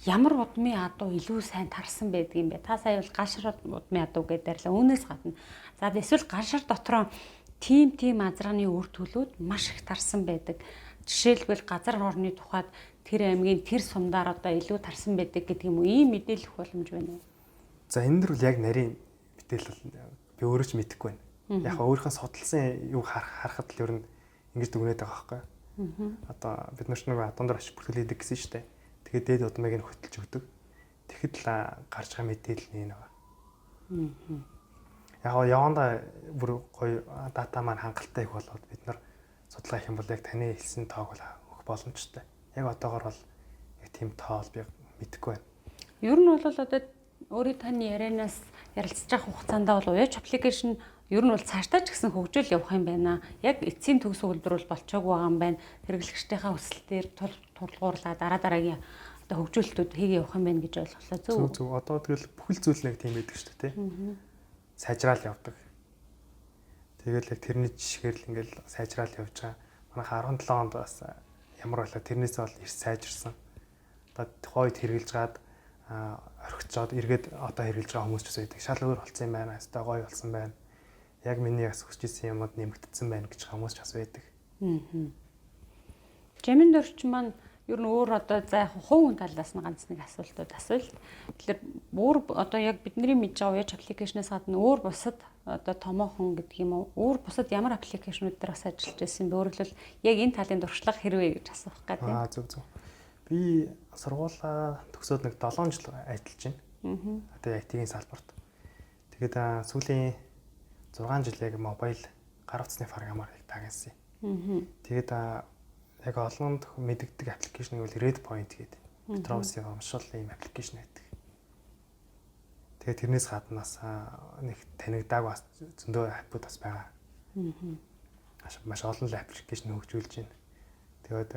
ямар удмын адуу илүү сайн тарсан байдгийм бэ? Та сая бол гашар удмын адуу гэдээ ярьлаа. Үүнээс гадна. За эсвэл гашар дотроо тийм азраны үр төлүүд маш их тарсан байдаг. Жишээлбэл газар орны тухайд тэр аймгийн тэр сумдаар одоо илүү тарсан байдаг гэдэг юм уу? Ийм мэдээлэх боломж байна уу? За энэ дэр бол яг нарийн мэдээлэл би өөрөө ч мэдэхгүй байна. Яг өөрийнхөө судалсан юу харахад л ер нь ингэж дүгнээд байгаа байхгүй. Одоо бид нар ч нэг адуун дээр очиж бүртгэл хийдэг гэсэн шүү дээ. Тэгээд дээд удмыг нь хөтөлж өгдөг. Тэгэхэд л гарч байгаа мэдээлэл нь энэ байна. Яг явандаа бүр гоё дата маань хангалттай их болоод бид нар судалгаа хийх юм бол яг таны хэлсэн тоог бол өгөх боломжтой. Яг одоогор бол яг тийм тоо бол би мэдэхгүй байна. Ер нь бол одоо өөрийн таны ярианаас ярилцж байгаа хугацаанд бол уяач аппликейшн ер нь бол цаашдаа ч гэсэн хөгжөөл явах юм байна. Яг эцсийн төгс өгөлбөр бол болчоогүй байгаа юм байна. Хэрэглэгчдийнхээ хүсэлтээр тулгуурлаа дараа дараагийн одоо хөгжүүлэлтүүд хийгээ явах юм байна гэж ойлголоо. Зөв зөв. Одоо тэгэл бүхэл зүйл нэг тийм байдаг шүү дээ, тий. Сайжраал явдаг. Тэгэл яг тэрний жишгээр л ингээл сайжраал явж байгаа. Манайх 17 онд бас ямар байлаа тэрнээс бол эрс сайжирсан. Одоо тухайн үед хэрэгжилж гаад орхицоод эргээд одоо хэрэгжилж байгаа хүмүүс ч бас байдаг. Шал өөр болсон юм байна. Хаста гоё болсон байна. Яг миний бас хүсэж исэн юмуд нэмэгдсэн байна гэж хүмүүс ч бас байдаг. Жамин дөрч маань ер нь өөр одоо за яг хувь хүн талаас нь ганц нэг асуултууд асуулт. Тэгэхээр өөр одоо яг бидний мэдж байгаа уяж аппликейшнээс гадна өөр бусад одоо томоохон гэдэг юм уу? Өөр бусад ямар аппликейшнүүд дээр бас ажиллаж байсан бэ? Өөрөөр хэлбэл яг энэ талын туршлага хэрвээ гэж асуух гэдэг. Аа зөв зөв. Би сургуулаа төгсөөд нэг 7 жил ажиллаж байна. Одоо IT-ийн салбарт. Тэгээд сүүлийн 6 жил яг мобайл гар утасны програмаар яг дагнасан. Тэгээд яг олонд мэдэгдэг аппликейшн бол Red Point гэдэг. Петровсын гомшол ийм аппликейшн байдаг. Тэгээд тэрнээс гаднаас нэг танигдааг бас зөндөө аппууд бас байгаа. Маш олон л аппликейшн хөгжүүлж байна. Тэгээд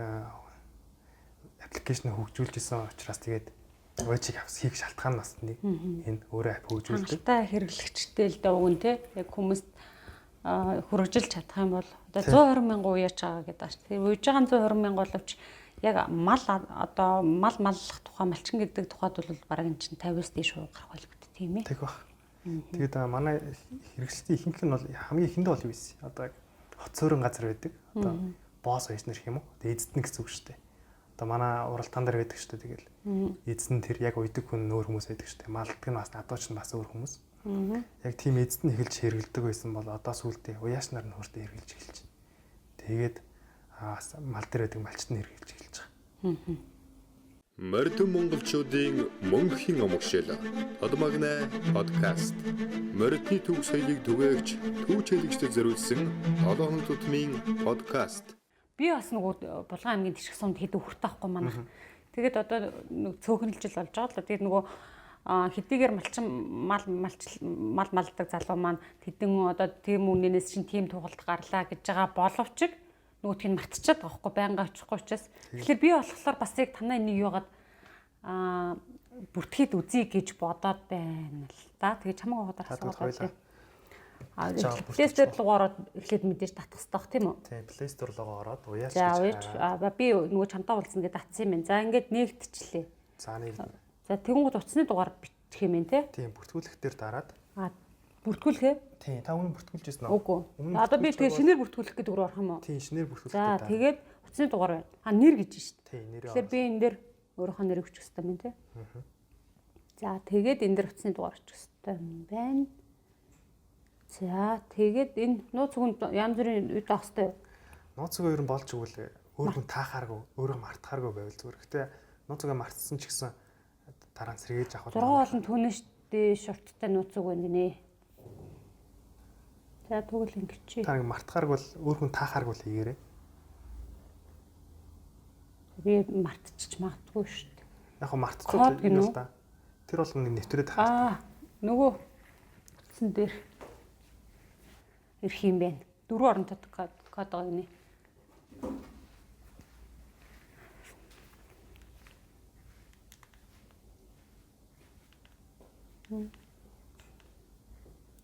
аппликейшн хөгжүүлж исэн учраас тэгээд уучиг хийх шалтгаан бас нэг энэ өөрөө ап хөгжүүлдэг. Хангалттай хэрэглэгчтэй л даа уг нь те. Яг хүмүүст хөргөжилж чадах юм бол одоо 120 мянган уяач байгаа гэдэг ааш. Тэр уяж байгаа 120 мянга боловч яг мал одоо мал маллах тухай малчин гэдэг тухайд бол бараг эн чинь 50-аас дээш гарах байлгүй тийм ээ. Тэг баг. Тэгээд манай хэрэглэгчдийн ихэнх нь бол хамгийн ихэндээ бол юу вэ? Одоо хот суурин газар байдаг. Одоо босс уяж нэр юм уу? Тэгээд эзэднэ гэсэн үг шүү дээ. Одоо манай уралтаан дээр байдаг шүү дээ. Тэгэл эзэн тэр яг уйдаг хүн нөөр хүмүүс байдаг шүү дээ. Малдаг нь бас надууч нь бас өөр хүмүүс. Яг тийм эзэд нь эхэлж хэрэгэлдэг байсан бол одоо сүүлдээ уяаш нар нь хүртээ хэрэгжилж эхэлж. Тэгээд мал дээр байдаг малчт нь хэрэгжилж эхэлж байгаа. Мордон монголчуудын мөнхийн омгшил. Тодмагнай подкаст. Мордны төв соёлыг түгээгч, төв чөлөгчдөд зориулсан 7 хоног тутмын подкаст. Би бас нөгөө Булган аймгийн Тишг сумд хэд өвхөртэй байхгүй манайх. Тэгээд одоо нэг цөөхөнлжил болж байгаа л. Тэгээд нөгөө хэдийгээр малчин мал мал малдаг залуу маань тэдэн одоо тийм үнэнээс чинь тийм тугалт гарлаа гэж байгаа боловч нөгөөх нь мартчихад байгаа байхгүй байнга очихгүй учраас. Тэгэхээр би болохоор бас яг танай нэг юугаад бүртгэхэд үзье гэж бодоод байна л да. Тэгээ чамаг бодоор асуулаа. Play Store руу ороод эхлээд мэдээж татах хэрэгтэй бах тийм үү? Тийм, Play Store руу ороод уяач гэж. За би нөгөө чамтаа уулзсан гэдээ татсан юм байна. За ингээд нэгтчлээ. За нэг. За тэгэнгүүт утасны дугаар бичих юм байна те? Тийм, бүртгүүлэх дээр дараад. Бүртгүүлэхээ? Тийм, та өмнө бүртгүүлж ирсэн үү? Үгүй. Одоо би тэгээ шинээр бүртгүүлэх гэдэг рүү орох юм уу? Тийм, шинээр бүртгүүлэх дээр. За тэгээд утасны дугаар байна. Нэр гэж шít. Тийм, нэрээ. Тэгэхээр би энэ дээр өөрийнхөө нэрийг өчөх хэрэгтэй юм те? За тэгээд энэ дээр утасны дугаар өчөх хэрэгтэй юм байна. За тэгээд энэ нууц үгэнд янз бүрийн үе таах хэрэгтэй юу? Нууц үгээ ер нь болж өгвөл өөр хүн таахааргүй, өөрөө мартахааргүй байвал зүгээр. Гэтэ нууц үгээ мартсан ч гэсэн дараа нь сэргээж авах. 6 болон түүнээс дээш урттай нууц үг байна гинэ. За тэгвэл ингэчээ. Та нэг мартахааргүй бол өөр хүн таахааргүй л хийгээрэй. Би мартчих магадгүй шүү дээ. Яг нь мартчихвал юм л да. Тэр болгон нэвтрээд хаа. Нөгөө утсан дээр ирэх юм байна. 4 оронтой код байгаа гинэ.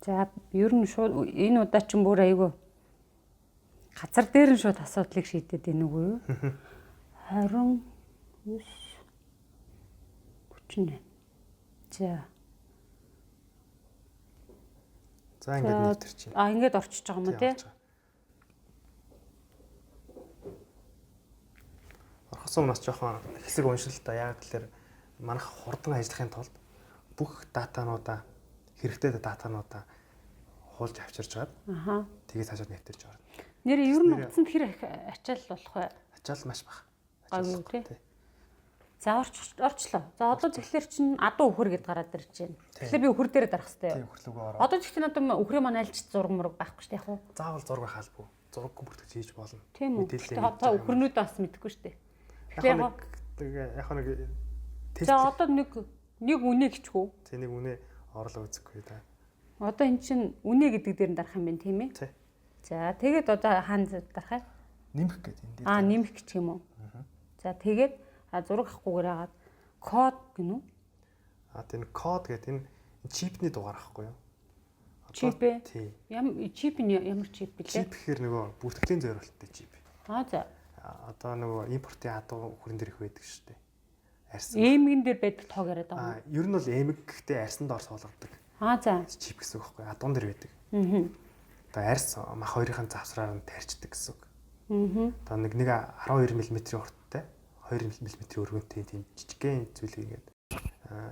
За ер нь шууд энэ удаа ч бүр айгүй Газар дээр нь шууд асуудлыг шийдэд ийн үгүй юу? 29 38. За. За ингээд нэвтэрч байна. А ингээд орчиж байгаа юм уу тий? Орхосон өмнөөс жоохон хэсэг уншил та. Яг тэгэхээр манайх хурдан ажиллахын тулд бүх датануудаа хэрэгтэй датануудаа хуулж авчирч жаад. Аха. Тэгээ цаашаа нэвтэрч орно. Нэр ер нь утсанд хэр ачаал болох вэ? Ачаал маш бага. Гайгүй тий. За орчлоо. За одоо тэгэхээр чин адуу үхэр гэд гараад ирж байна. Тэгэхээр би үхэр дээрээ дарах хэрэгтэй. Тийм, үхэр лүүгээ ороо. Одоо тэгтээ надад үхрийн маань альч зураг мураг байхгүй шүү дээ яг уу. Заавал зураг байх албагүй. Зураггүй бүртгэж хийж болно. Тийм үү. Тэгэхээр одоо үхрнүүдээ бас мэдэхгүй шүү дээ. Тэгэхээр яг нэг тест. За одоо нэг үнэ гिचгүй. Тийм, нэг үнэ орлоо үзэхгүй да. Одоо эн чин үнэ гэдэг дээр нь дарах юм байна тийм ээ? Тий. За тэгээд одоо хаана дарах вэ? Нэмэх гэдэг энэ дээр. Аа нэмэх гэх юм уу? За тэгээд зураг авахгүйгээр хагаад код гэнэ үү? А тийм, код гэдэг энэ чипний дугаар ахгүй юу? Чип ээ? Тий. Чип нь ямар чип билээ? Чип гэхээр нөгөө бүртгэлийн зориулттай чип. Аа за. Одоо нөгөө импортын адуу үхрэн дээр их байдаг шүү дээ. Арьсан. Эмгэн дээр байдаг тоог яриад байгаа юм. Ер нь бол эмэг гэхдээ арьсан доор суулгадаг. Аа за. Чип гэсэн үг байхгүй юу? Адуун дээр байдаг. Аа. Одоо арьс мах хоёрын завсраар нь тарьчдаг гэсэн үг. Аа. Одоо нэг 12 мм-ийн урттай 2 мм өргөнтэй тийм жижигхэн зүйлийг ингээд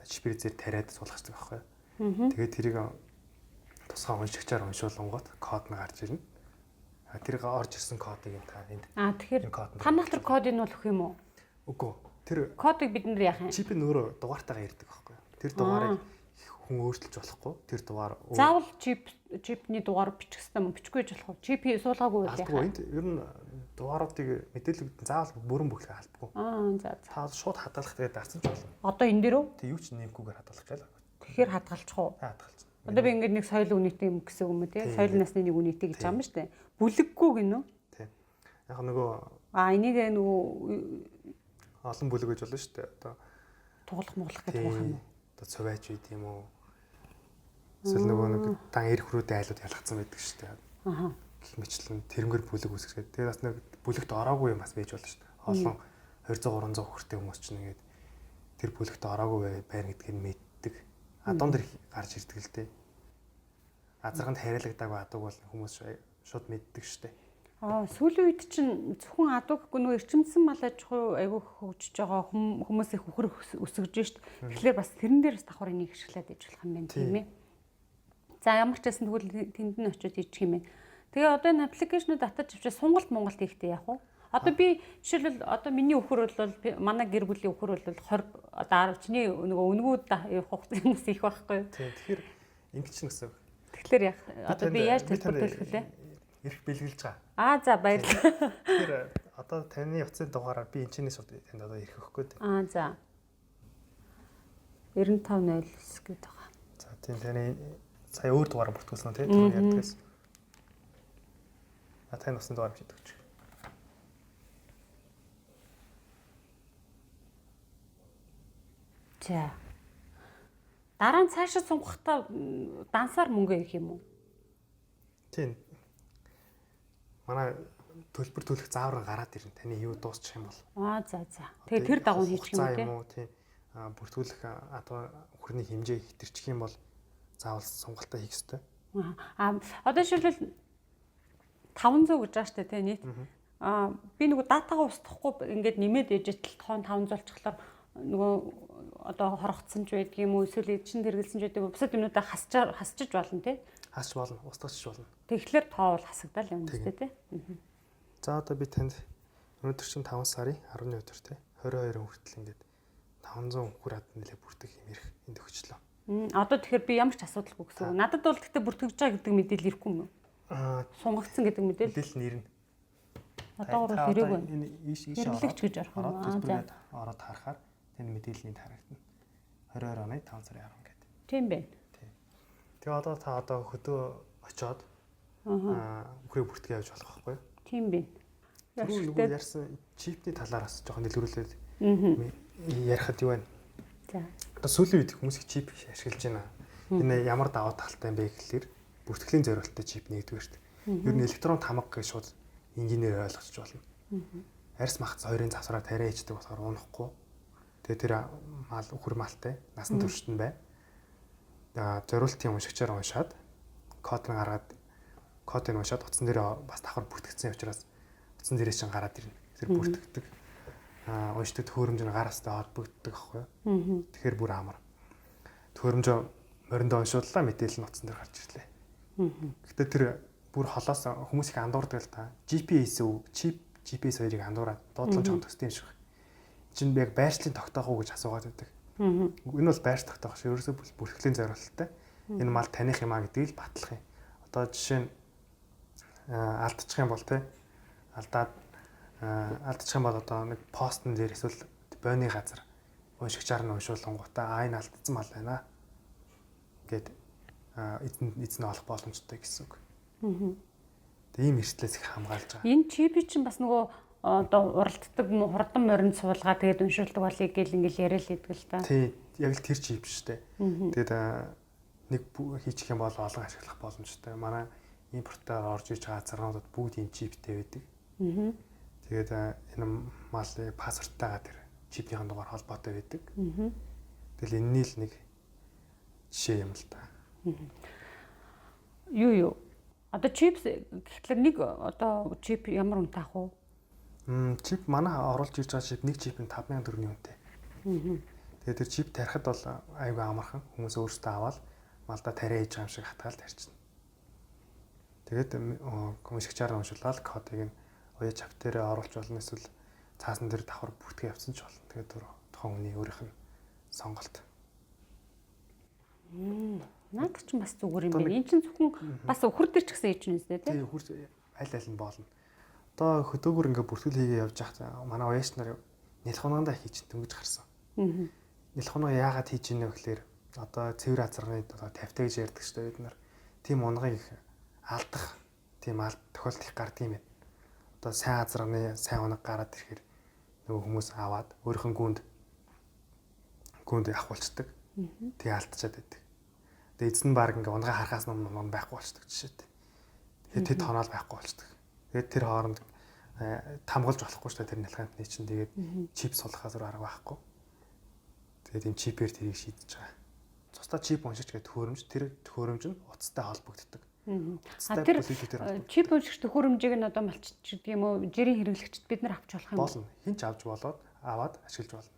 шприцээр тариад суулгачдаг байхгүй юу? Тэгээд тэрийг тусгай уншигчаар уншуулангууд код нь гарч ирнэ. Тэр орж ирсэн кодыг та энд. Аа тэгэхээр танах тэр кодыг нь бол өгөх юм уу? Үгүй. Тэр кодыг бид нэр яах юм? Чип нь өөрөө дугаартайгаа ирдэг байхгүй юу? Тэр дугаарыг хүн өөрчилж болохгүй. Тэр дугаар заавал чипний дугаар бичих хэрэгтэй юм бичихгүй ч болох уу? Чип суулгаагүй байл яах вэ? Энд ер нь дугааруудыг мэдээлэлүүд заавал бүрэн бүхлээ албагүй. Аа за. Та шууд хадгалах тэгээд дарсан ч болно. Одоо энэ дээр үү? Тэг юу ч нэмэхгүйгээр хадгалах гээл. Тэгэхээр хадгалчих уу? Хадгалчих. Одоо би ингээд нэг соёл үнэтэй юм гэсэн юм уу те? Соёл насны нэг үнэтэй гэж байгаа юм шүү дээ. Бүлэггүй гинүү? Тий. Яг нөгөө энийг нөгөө олон бүлэг гэж болно шүү дээ. Одоо туглах муглах гэдэг юм уу? Одоо цувайч үйд юм уу? Эсвэл нөгөө нэг дан эр хөрүүдийн айлууд ялгцсан байдаг шүү дээ. Аа. Гэх мэтлэн тэрнгээр бүлэг үүсгэхэд. Тэгээд бас нэг бүлэгт ороогүй юм бас байж болно шүү дээ. Олон 200 300 хөртэй хүмүүс чинь ингээд тэр бүлэгт ороогүй байна гэдгийг мэддэг. Адуун дэр гарч ирдэг л дээ. Азарганд хариалагдаагүй адууг бол хүмүүс шууд мэддэг шүү дээ. Аа сүүлийн үед чинь зөвхөн адуу гэхгүй нөгөө эрчимдсэн мал аж ахуй айгүй хөгжиж байгаа хүмүүс их үхэр өсгөж шít. Тэгэхээр бас тэрэн дээр бас давхар энийг ашиглаад иж болох юм байна тийм ээ. За ямар ч байсан тэгвэл тэнд нь очиод ичих юм байна. Тэгээ одоо энэ аппликейшнүүд татаж авчиж сунгалт Монголд хийхдээ яах вэ? Одоо би жишээлбэл одоо миний үхэр бол манай гэр бүлийн үхэр бол 20 одоо чиний нөгөө өнгүүд явах хугацаанаас их байхгүй юу? Тийм. Тэгэхээр ингэж ч гэсэн. Тэгэхээр яах одоо би яаж төлбөр төлөх вүлээ? Ирэх бэлгэлж байгаа. Аа за баярлалаа. Тэгэхээр одоо таны утасны дугаараар би энэчнээс танд одоо ирэх өгөхгүй дээ. Аа за. 9509 гэдэг байгаа. За тийм таны сая өөр дугаар бүртгүүлсэн үү тийм ярьдгаас. А таны утасны дугаар бичиж өгч. За. Дараа нь цаашаа сунгахдаа дансаар мөнгө өгөх юм уу? Тийм. Манай төлбөр төлөх заавар гараад ирнэ. Таны юу дуусчих юм бол. Аа за за. Тэгээ тэр дагуу хийчих юм уу тийм? Тийм. Бүртгүүлэх одоо үхрний хэмжээ хэтэрчих юм бол заавал сунгалтаа хийх ёстой. Аа одоо жишээлбэл 500 гэж байгаа штэ тий нийт. Аа би нөгөө датагаа устгахгүй ингээд нэмээд ээжэтэл тоон 500 болчихлоор нөгөө одоо хорогдсон ч байдаг юм уу эсвэл чин тэргэлсэн ч байдаг юм бусад юмнуудаа хасчиж болно тий. Хасч болно, устгах болно. Тэгэхээр тоо бол хасагдал юм зү тий. За одоо би танд өнөөдөр чинь 5 сарын 10-ны өдөр тий 22 хүртэл ингээд 500 үхэр ад нэлээ бүртгэх юм ирэх энд өгчлөө. Одоо тэгэхээр би ямар ч асуудалгүй гэсэн үг. Надад бол гэхдээ бүртгэж байгаа гэдэг мэдээлэл ирэхгүй юм уу? Аа сунгагдсан гэдэг мэдээлэл мэдээлэл нь ирнэ. Одоо хэрэг байна. Энэ ийш ийш ороод гэж орох юм. Аа за ороод харахаар тань мэдээллийн харагдана. 22 оны 5 сарын 10 гэдэг. Тийм байна. Тийм. Тэгээ одоо та одоо хөдөө очоод үхрийг бүртгэж явж болох байхгүй юу? Тийм байна. Нөгөө ярьсан чипний талаар бас жоохон дэлгэрүүлээд ярихад юу байна? За. Одоо сүүлийн үед хүмүүс их чип ашиглаж байна. Энэ ямар даваа талтай юм бэ гэхлээр бүртгэлийн зориулттай чип нэгдүгээрт. Ер нь электрон тамга гэж шууд энгийнээр ойлгочих болно. Арьс махц хоёрын завсраар тариа хийждэг болохоор унахгүй. Тэгээ тэр мал үхэр малтай насан туршид нь бай. Зориултын уншигчаар уншаад код нь гаргаад кодыг уншаад утсан дээр бас давхар бүртгэгдсэн учраас утсан дээрээ чинь гараад ирнэ. Тэр бүртгэгдэг. Уншдаг төхөөрөмж нь гараастай холбогддог аахгүй юу? Тэгэхээр бүр амар. Төхөөрөмжөө мориндоо уншууллаа, мэдээлэл нь утсан дээр гарч ирлээ. Гэхдээ тэр бүр холоос хүмүүс их андуурдаг л та. GPS үү, чип GPS хоёрыг андуураад дуудлага жоохон төстэй юм шиг. Чинь яг байршлын тогтоох уу гэж асуугаад байдаг. Энэ бол байрш тогтоох шиг ерөөсөө бүртгэлийн зориулттай. Энэ мал таних юм а гэдгийг л батлах юм. Одоо жишээ нь алдчих юм бол те алдаад алдчих юм бол одоо нэг постн дээр эсвэл бойны газар уншигчаар нь уншуулангуудаа энэ алдсан мал байна гэд эзэн олох боломжтой гэсэн үг. Тэгээ ийм эрсдлээс их хамгаалж байгаа. Энэ чипи чинь бас нөгөө одоо уралддаг хурдан моринд суулгаа тэгээд уншуулдаг болъё гэл ингээл яриа л идэг л та. Тий, яг л тэр чип шүү дээ. Тэгээд нэг хийчих юм бол олон ашиглах боломжтой. Манай импортоор орж иж байгаа газарнуудад бүгд ийм чиптэй байдаг. Тэгээд энэ мал паспорттайгаа тэр чипийн дугаар холбоотой байдаг. Тэгэл энэний л нэг жишээ юм л та. Юу? Одоо чипс гэхлээр нэг одоо чип ямар үнэтэй ах вэ? Чип манай оруулж ирж байгаа чип нэг чип нь 5000 төгрөгийн үнэтэй. Тэгээд тэр чип тарихад бол айгүй амархан. Хүмүүс өөрсдөө аваад малдаа тариа хийж байгаа юм шиг хатгаал тарьчихна. Тэгээд уншигчаар уншуулаад кодыг нь уяа чап дээрээ оруулж болно, эсвэл цаасан дээр давхар бүртгэе явуулсан ч болно. Тэгээд тухайн хүний өөрийнх нь сонголт. Наад чинь бас зүгээр юм байна. Энэ чинь зөвхөн бас өхөр дээр ч гэсэн хийж байна үстэй тий. Үхэр аль аль нь болно. Одоо хөдөөгөр ингээ бүртгэл хийгээ явж байхад манай уяач нар нялх унаандаа хийж дөнгөж гарсан. Нялх унаа яагаад хийж ийнэ вэ гэхээр одоо цэвэр азарганы одоо 50 гэж ярьдаг шүү дээ бид нар. Тийм унгыг их алдах, тийм алд тохиолдол их гардаг юм байна. Одоо сайн азарганы сайн унаг гараад ирэхээр нөгөө хүмүүс аваад өөрийнх нь гүнд авахулцдаг. Тэгээ алдчихад байдаг. Тэгээ эзэн нь баг ингээ унгаа харахаас өмнө унга байхгүй болчдөг жишээтэй. Тэгээд тэд хоноол байхгүй болчдөг. Тэгээд тэр хооронд тамгалж болохгүй шүү дээ тэр нялхаантны чинь. Тэгээд чип сулгахаас өөр арга байхгүй. Тэгээд ийм чипээр тэрийг шийдэж байгаа. Цусдаа чип уншигч гэдэг төхөөрөмж, тэр төхөөрөмж нь утастай холбогддог. Тэр чип уншигч төхөөрөмжийг нь одоо малчид гэдэг юм уу, жирийн хэрэглэгчд бид нар авч болох юм уу? Болно. Хэн ч авч болоод аваад ашиглаж болно.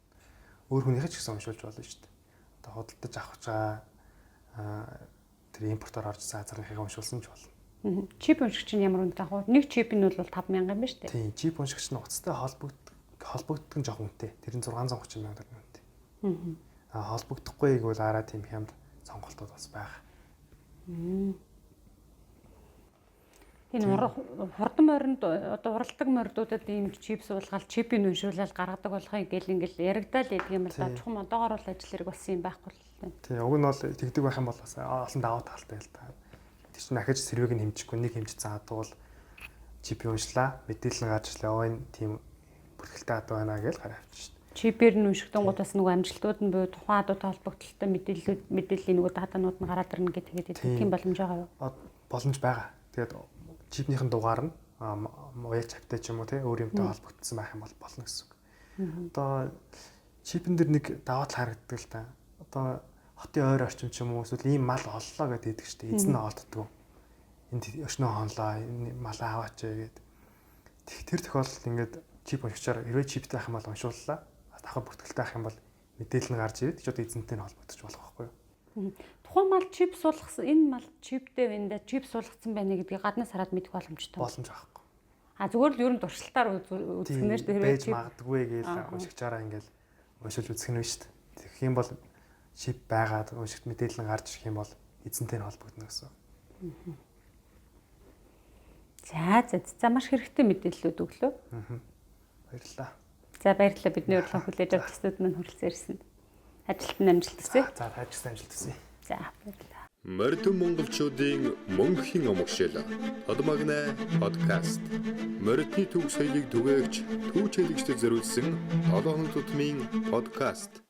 Өөр хүнийхээ ч гэсэн уншуулж болно шүү дээ. Одоо худалдаж авах байгаа тэр импортоор орж ирсэн азарныхыг уншуулсан ч болно. Чип уншигч нь ямар үнэтэй ах вэ? Нэг чип нь бол 5000 юм байна шүү дээ. Тийм, чип уншигч нь утастай холбогддог нь жоох үнэтэй. Тэр нь 630 сая төгрөг үнэтэй. Холбогдохгүйг бол араа тийм хямд сонголтууд бас байгаа. Энэ хурдан моринд одоо уралдаг мордуудад ийм чип суулгаад чипийг уншуулаад гаргадаг болохыг гэл ингээл яригдаал байдаг юм л да. Чухам одоогоор бол ажил хэрэг болсон юм байхгүй л дээ. Тийм, уг нь бол тэгдэг байх юм бол бас олон давуу талтай л да. Тэр чинь ахиж сэрвэг нь хэмжихгүй, нэг хэмжсэн адуу бол чипийг уншлаа, мэдээлэл нь гарч ирлээ. Оо энэ тийм бүртгэлтэй адуу байна гэж гараа авчих шин. Чипээр нь уншигдангууд бас нөгөө амжилтууд нь буюу тухайн адуутай холбогдлолтой мэдээллийн нөгөө датанууд нь гараад ирнэ гэх тэгээд тийм боломж байгаа юу? Боломж байгаа. Тэгээд чипнийхэн дугаар нь уяа чаптай ч юм уу те өөр юмтай холбогдсон байх юм бол болно гэсэн үг. Одоо чипэн дээр нэг даваа тал харагддаг л та. Одоо хотын ойр орчим ч юм уу эсвэл ийм мал оллоо гэдэг шүү дээ. Эзэн нь олддгоо. Энд өшнөө хонлоо, энэ малаа аваач гэдэг. Тэр тохиолдолд ингээд чип уншигчаар хэрвээ чиптэй байх юм бол уншууллаа. Давхар бүртгэлтэй байх юм бол мэдээлэл нь гарч ирээд ч одоо эзэнтэй нь холбогдож болох байхгүй юу? Тухайн мал чип суулгасан, энэ мал чиптэй байна да, чип суулгацсан байна гэдгийг гаднаас хараад мэдэх боломжтой. Боломж байхгүй. А зүгээр л ер нь туршилтаар үзэх нэ шүү дээ. Байж магадгүй гэж уншигчаараа ингээл уншилж үзэх нь шүү дээ. Тэгэх юм бол чип байгаад уншигт мэдээлэл нь гарч ирэх юм бол эзэнтэй нь холбогдно гэсэн. За за за маш хэрэгтэй мэдээллүүд өглөө. Баярлалаа. За баярлалаа, бидний урилга хүлээж авч студ маань хүрэлцэн ирсэн. Ажилд нь амжилт хүсье. За таажсан амжилт хүсье. За баярлалаа. Мордон монголчуудын мөнхийн омгшил. Тодмагнай подкаст. Мордны төв соёлыг түгээгч, түүч хэлэгчдэд зориулсан 7 хоног тутмын подкаст.